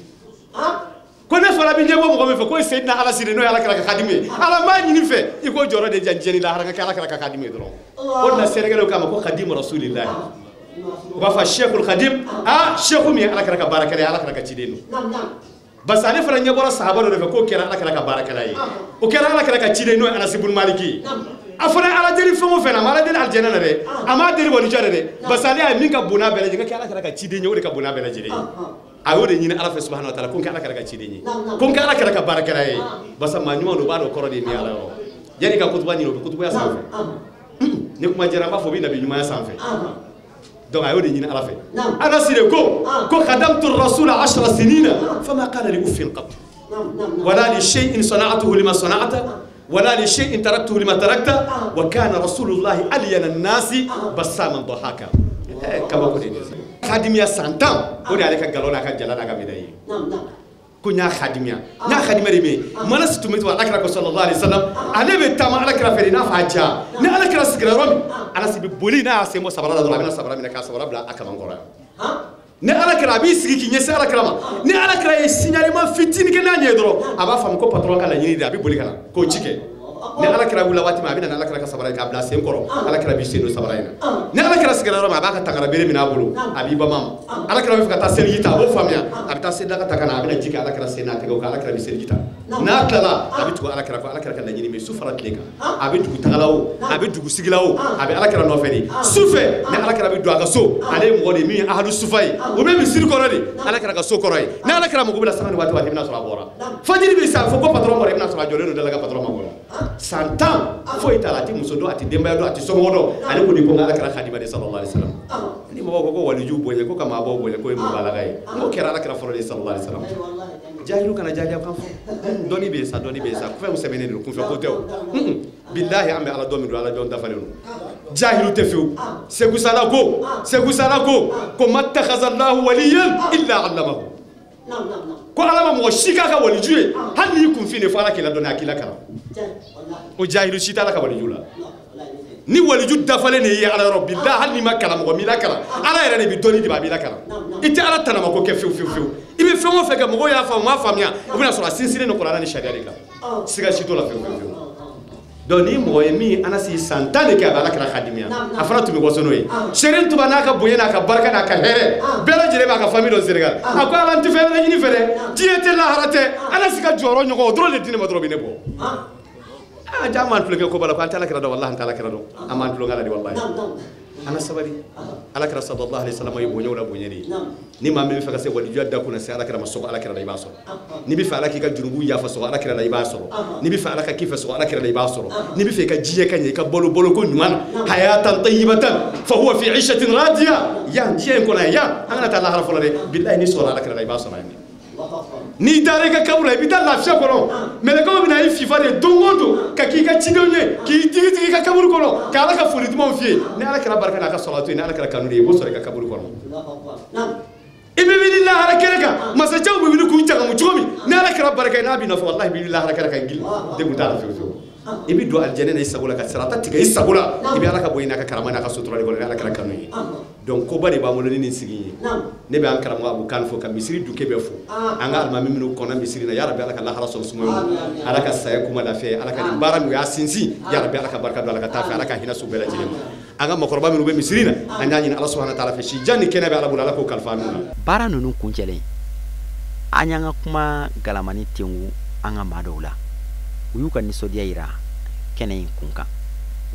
Ko ne fana bɛ ɲɛbɔ mɔgɔ min fɛ k'o ye Seyidina Ala siri n'o ye Ala kira ka kadimu ye. Ala m'a ɲini fɛ i k'o jɔyɔrɔ de diyan diɲɛ ni lahara ka kɛ Ala kira ka kadimu ye dɔrɔn. O de la Sɛnɛgalɛw k'a ma ko Kadimu Rasulilahi. U b'a fɔ Sɛkul Kadim, aa Sɛku min ye Ala kira ka baarakɛla ye, Ala kira ka ciden don. Parce que ale fana ɲɛbɔra sahaba dɔ de fɛ k'o kɛra Ala kira ka baarakɛla ye. O kɛra Ala kira ka ciden n'o ye Anasi bun Maliki ye. A fana ye Ala deli fɛn o fɛn na, a ma Ala deli alijana na dɛ, a m'a deli walijɛ dɛ, parce que ale y'a ye min ka bon n'a bɛɛ lajɛlen ye, ka kɛ Ala kira ka ciden ye, o de ka bon n'a bɛɛ lajɛlen ye. A y'o de ɲini Ala fɛ subahana wa taala ko n kɛ Ala kira ka ciden ye, ko n kɛ Ala kira ka baarakɛla ye. Barisa maa ɲuman don, u b'a dɔn kɔrɔ de ye min ye Ala yɔrɔ. Yanni ka kutuba ɲini, o bɛ kutubaya sanfɛ. Ni kuma jɛra, an b'a fɔ o bɛ nabi ɲumanya sanfɛ. Donc a y'o de ɲini Ala fɛ. Anasi de ko khadamtu rasula ashra sinina fama qala li uffin qat wala li shay'in sana'atuhu lima sana'ata wala li shay'in taraktuhu lima tarakta wa kana rasulullahi alyana an-nasi bassaman dhahaka. Kabako de khadimiya san 10 o de y'ale ka galon n'a ka jala n'a ka médaille ye. Ko n y'a khadimiya, n y'a khadimiya de min mana si tun bɛ to Ala kira ko sallallahu alaihi wasallam, ale bɛ taama Ala kira fɛ de i n'a fɔ a ja. Ni Ala kira sigira yɔrɔ min, Anasi bɛ boli n'a y'a sen bɔ sabara la dɔrɔn, a bɛna sabara minɛ k'a sabara bila a kaman kɔrɔ yan. Ni Ala kira a b'i sigi k'i ɲɛsin Ala kira ma, ni Ala kira ye signalement fitinin kɛ n'a ɲɛ ye dɔrɔn, a b'a faamu ko patron ka laɲini de, a bɛ boli ka na k'o ci kɛ. Ni Ala kira wulila waati min, a bɛ na ni Ala kira ka sabara ye k'a bila sen kɔrɔ, Ala kira b'i sen don sabara in na. Ni Ala kira sigira yɔrɔ min, a b'a ka tangara bere minɛ a bolo, a b'i bama ma. Ala kira bɛ fɛ ka taa seliji ta, a b'o faamuya, a bɛ taa selidaka ta ka na, a bɛna ji kɛ Ala kira sen n'a tɛgɛw kan, Ala kira bɛ seliji ta. N'a tilala, a bɛ tugu Ala kira kɔ, Ala kira ka laɲini min su fara tile kan, a bɛ dugu tagala o, a bɛ dugu sigila o, a bɛ Ala kira nɔfɛ de. Su fɛ, ni Ala kira bɛ don a ka so, ale ye mɔgɔ de ye min ye ahadu sufa ye, o bɛ misiri kɔnɔ de, Ala kira ka so kɔrɔ ye. Ni Ala kira mago bɛ la sanga ni waati o waati, i bɛna sɔrɔ a bɔra. Fajiri bɛ sa, a bɛ fɔ ko patron bɔra, i bɛna sɔrɔ a jɔlen don da la ka patron makɔnɔ. San 10 foyi t'a la, a tɛ muso dɔn, a tɛ denbaya dɔn, a tɛ somɔgɔ dɔn, ale ko de ko Ala kira khadima de sallallahu alaihi wasallam. Ni mɔgɔw ko ko waliju bonya, ko ka maabaw bonya, ko ye mubalaga ye, n ko kɛra Ala kira fɔlɔ de sallallahu alaihi wasallam. Jahilu kana jahiliya kan fɔ, dɔnni bɛ yen sa, dɔnni bɛ yen sa, fɛnw sɛbɛnnen don, kunfɛ ko tɛ o. Bilahi an bɛ Ala dɔn min don, Ala dɔn dafalen don. Jahilu tɛ fiyewu. Segu Sala ko, Segu Sala ko, ko mattakhazallahu waliyan illa allamahu. Ko Ala ma mɔgɔ si k'a ka waliju ye, hali n'i kun fin de fo Ala k'i ladɔnniya, a k'i lakalan. O jahilu si t'a la ka waliju la. Ni waliju dafalen de ye Ala yɔrɔ, bilahi hali n'i ma kalan, mɔgɔ m'i lakalan, Ala yɛrɛ de bɛ dɔnni di ma, a b'i lakalan. I tɛ Ala tanama ko kɛ fiyewu fiyewu fiyewu. I bɛ fɛn o fɛn kɛ, mɔgɔw y'a faamu, u m'a faamuya, o bɛna sɔrɔ a sinsinnen don Kuranɛ ni sariya de kan. Siga si t'o la fiyewu fiyewu fiyewu. Donc ni mɔgɔ ye min Anasi san 10 de kɛ a bɛ Ala kira khadimiya, a fana tun bɛ waso n'o ye. Serigne Touba n'a ka bonya n'a ka barika n'a ka hɛrɛ bɛɛ lajɛlen b'a ka famille dɔn Sénégal. A ko Ala n tɛ fɛn wɛrɛ ɲini fɛ dɛ, diɲɛ tɛ lahara tɛ, Anasi ka jɔyɔrɔ ɲɔgɔn o dɔrɔn de di ne ma dɔrɔn bɛ ne bɔ. Ah ja m'an tulonkɛ ko ba la, ko an tɛ Ala kira dɔn, walahi an tɛ Ala kira dɔn, an m'an tulonkɛ la de walahi. An ka sabali. Ala kira sallallahu alaihi wasallam ye bonyaw la bonya de ye. Ni maa min bɛ fɛ ka se walijuya da kunna se Ala kira ma, sɔgɔ Ala kira la i b'a sɔrɔ. N'i bɛ fɛ Ala k'i ka jurumu yafa, sɔgɔ Ala kira la i b'a sɔrɔ. N'i bɛ fɛ Ala ka k'i fɛ, sɔgɔ Ala kira la i b'a sɔrɔ. N'i bɛ fɛ i ka diɲɛ ka ɲɛ, i ka balo baloko ɲuman na, hayatan tayyibatan fa huwa fi 'ishatin radiya, yan diɲɛ in kɔnɔ yan, an kana taa lahara fɔlɔ dɛ, bilahi n'i sɔgɔra Ala kira la i b'a sɔrɔ yan. N'i taara i ka kaburu la, i bɛ taa lafiya kɔnɔ, mɛlɛkɛw bɛna i fifa de don o don ka k'i ka cidenw ye, k'i digi digi i ka kaburu kɔnɔ, ka Ala ka foli dumanw f'i ye. Ni Ala kɛra barika n'a ka sɔrɔ to yen, ni Ala kɛra kanu de ye, i b'o sɔrɔ i ka kaburu kɔnɔ. I bɛ wuli lahara kɛnɛ kan, masacɛw bɛ wuli k'u jagamu cogo min, ni Ala kɛra barika ye n'a b'i nɔfɛ, walahi i bɛ wuli lahara kɛnɛ kan, gili degun t'a la fiyewu fiyewu. I bɛ don alijɛnɛ na i sago la, ka sarata tigɛ i sago la, i bɛ Ala ka bonya n'a ka karama n'a ka sutura de kɔnɔ, ni Ala kɛra kanu ye. Donc koba de b'an bolo ni nin sigi ye. Ne bɛ an karamɔgɔ Abu Kan fo, ka misiri duke bɛɛ fo, an ka alimami minnu kɔnna misiri na, yarabi Ala ka lahara sɔn sumaya, Ala ka saya kuma lafiya, Ala ka nin baara min u y'a sinsin, yarabi Ala ka barika don, Ala ka taa fɛ, Ala ka hinɛ su bɛɛ lajɛlen ma. An ka makɔrɔba minnu bɛ misiri na, an y'a ɲini Ala subahana taala fɛ, si jan ni kɛnɛ bɛ Ala bolo, Ala k'o kalifa an na. Baara ninnu kuncɛlen, an y'an ka kuma galamani tengu an ka maa dɔw la, u y'u ka nisɔndiya yira kɛnɛ in kun kan,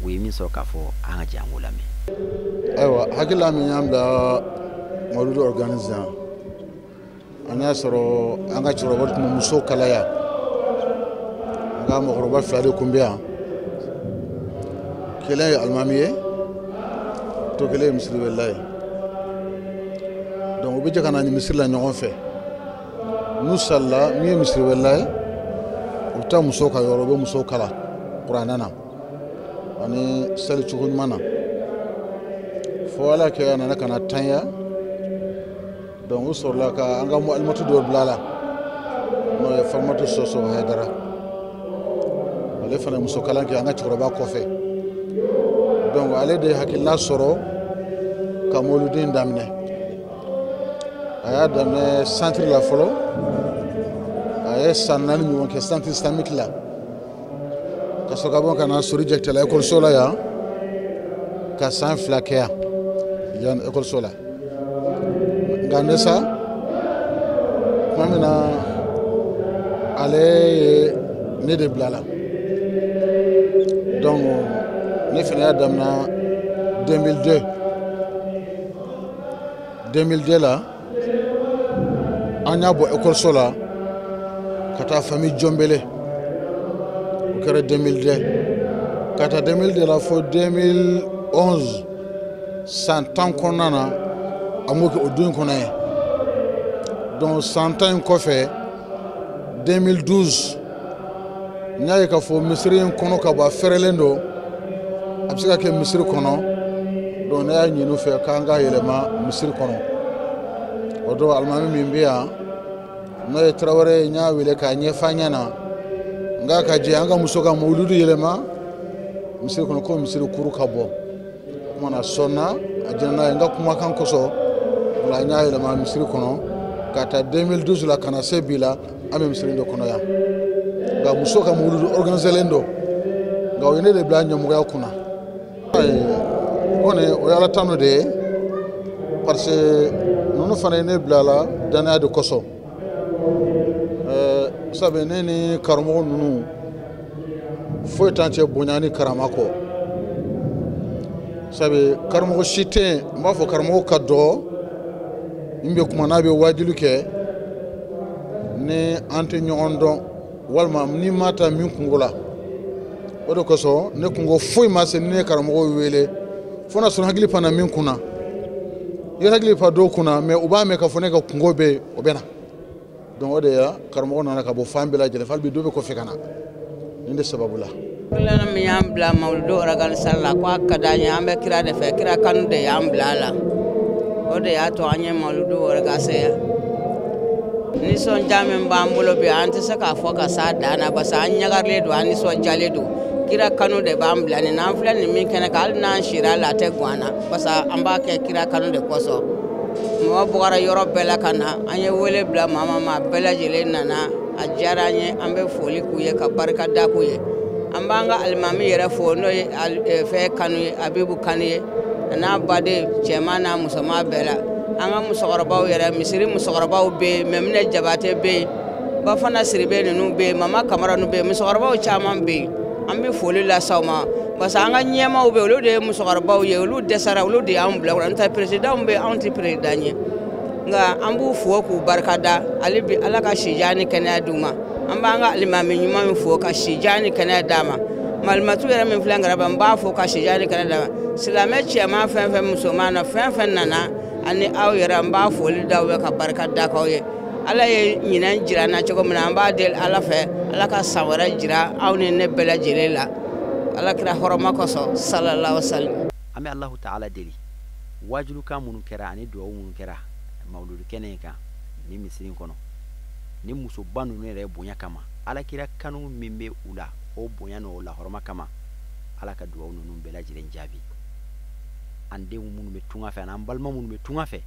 u ye min sɔrɔ k'a fɔ, an ka jɛ an k'o lamɛn. Ayiwa, hakilila min y'an bila mawuludu organise yan, an y'a sɔrɔ an ka cɛkɔrɔba tun bɛ muso kalaya, an ka mɔgɔkɔrɔba fila de tun bɛ yan, kelen ye alimami ye, tɔ kelen ye misiriwelila ye. Donc u bɛ jɛ ka na misiri la ɲɔgɔn fɛ. N'u salila, min ye misiriwelila ye, u bɛ taa musow ka yɔrɔ, u bɛ musow kala kuranɛ na ani sali cogo ɲuman na. Fo Ala kɛ a nana ka na tanya, donc u sɔrɔla ka an ka alimatu dɔ bila a la, n'o ye Farimatu Sɔsɔ Hayidara. Ale fana ye muso kalan kɛ an ka cɛkɔrɔba kɔfɛ. Donc ale de ye hakilina sɔrɔ ka mawuludi daminɛ. A y'a daminɛ centre la fɔlɔ, a A ye san 4 ɲɔgɔn kɛ centre islamique la ka sɔrɔ ka bɔ ka na Sori Jakite la ekɔliso la yan ka san 2 kɛ yan ekɔliso la. Nka ne sa tuma min na ale ye ne de bila la, donc ne fana y'a daminɛ 2002 la. An y'a bɔ ekɔliso la ka taa famille Jɔnbele, o kɛra 2002 ka taa 2002 la fo 2011, san 10 kɔnɔna na an b'o kɛ o don in kɔnɔ yen. Donc san 10 in kɔfɛ 2012 n y'a ye k'a fɔ misiri in kɔnɔ ka bɔ a fɛrɛlen don, a bɛ se ka kɛ misiri kɔnɔ. Donc ne y'a ɲini u fɛ k'an k'a yɛlɛma misiri kɔnɔ. O don alimami min bɛ yan n'o ye Tarawele ye, n y'a wele k'a ɲɛfɔ a ɲɛna n k'a ka jɛ an ka muso ka mawuludu yɛlɛma misiri kɔnɔ ko misiri kuru ka bɔ. O tuma na sɔnna a jɛnna n'a ye n ka kumakan kosɔn, o la n y'a yɛlɛma misiri kɔnɔ ka taa 2012 la ka na se bi la an bɛ misiri de kɔnɔ yan. Nka muso ka mawuludu organiselen don, nka o ye ne de bila ɲɛmɔgɔya kunna. O kɔni o ye Ala tanu de ye, parce que ninnu fana ye ne bila la danaya de kosɔn. Sabu ne ni karamɔgɔ ninnu foyi t'an cɛ bonya ni karama kɔ. Sabu karamɔgɔ si tɛ yen, n b'a fɔ karamɔgɔ ka dɔgɔ n bɛ kuma n'a bɛ waajuli kɛ ni an tɛ ɲɔgɔn dɔn walima ni ma taa min kungo la. O de kosɔn ne kungo foyi ma se ni ne karamɔgɔ wele fo n'a sɔrɔ hakili panna min kunna. I hakili pan dɔw kunna, mais u b'a mɛn k'a fɔ ne ka kungo bɛ yen, o bɛ na. Donc o de ya karamɔgɔ nana ka bɔ fan bɛɛ lajɛlen, hali bi dɔ bɛ kɔfɛ ka na nin de sababu la. Hakilina min y'an bila mawuludu organisation la, ko a ka d'an ye, an bɛ kira de fɛ, kira kanu de y'an bila a la, o de y'a to an ye mawuludu organisation. Nisɔndiya min b'an bolo bi, an tɛ se k'a fɔ ka s'a dan na, parce que an ɲagarilen don, an nisɔndiyalen don. Kira kanu de b'an bila nin na, an filɛ nin min kɛnɛ kan, hali n'an sira la a tɛ gan an na, parce que an b'a kɛ kira kanu de kosɔn. Mɔgɔ bɔra yɔrɔ bɛɛ la ka na, an ye wele bila maa ma, bɛɛ lajɛlen nana, a diyara an ye, an bɛ foli k'u ye ka barika da k'u ye. An b'an ka alimami yɛrɛ fo, n'o ye fɛn kanu ye, Abibu Kanu ye, a n'a baden cɛman n'a musoman bɛɛ la. An ka musokɔrɔbaw yɛrɛ, misiri musokɔrɔbaw bɛ yen, Mɛminɛ Jabate bɛ yen, Bafana Siribe ninnu bɛ yen, Mama Kamara ninnu bɛ yen, musokɔrɔbaw caman bɛ yen. An bɛ foli lase aw ma, parce que an ka ɲɛmaaw bɛ yen, olu de ye musokɔrɔbaw ye, olu dɛsɛra, olu de y'an bila o la. N'o tɛ présidentw bɛ yen, anw tɛ président ye, nka an b'u fo k'u barikada hali bi, Ala ka sijan ni kɛnɛya d'u ma. An b'an ka alimami ɲuman min fo ka sijan ni kɛnɛya d'a ma. Malimatu yɛrɛ min filɛ n kɛrɛfɛ, n b'a fo ka sijan ni kɛnɛya d'a ma. Silamɛ cɛman fɛn fɛn, musoman na fɛn fɛn nana ani aw yɛrɛ, n b'a foli d'aw ye ka barika da k'aw ye. Ala ye ɲinɛn jira an na cogo min na, an b'a deli Ala fɛ, Ala ka san wɛrɛ jira aw ni ne bɛɛ lajɛlen la, Ala kira hɔrɔma kosɔn, sallallahu alaihi wasallam. An bɛ Alahu taala deli, waajulukan minnu kɛra ani duwawu minnu kɛra mawuludu kɛnɛ in kan ni misiri in kɔnɔ, ni musoba ninnu yɛrɛ bonya kama, Ala kira kanu min bɛ u la, o bonya n'o lahɔrɔma kama, Ala ka duwawu ninnu bɛɛ lajɛlen jaabi. An denw minnu bɛ tunga fɛ an'an balima minnu bɛ tunga fɛ,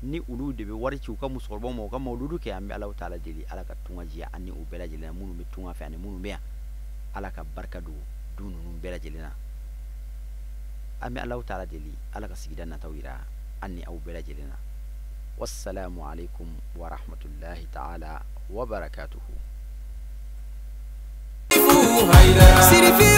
ni olu de bɛ wari ci u ka musokɔrɔbaw ma u ka mawuludu kɛ, an bɛ Alahu taala deli, Ala ka tunga jiya an ni u bɛɛ lajɛlen na, minnu bɛ tunga fɛ ani minnu bɛ yan, Ala ka barika don du ninnu bɛɛ lajɛlen na. An bɛ Alahu taala deli, Ala ka sigida nataw yira an ni aw bɛɛ lajɛlen na. Wassalamu alaikum wa rahmatullahi ta'ala wa barakatuhu. Sirifi.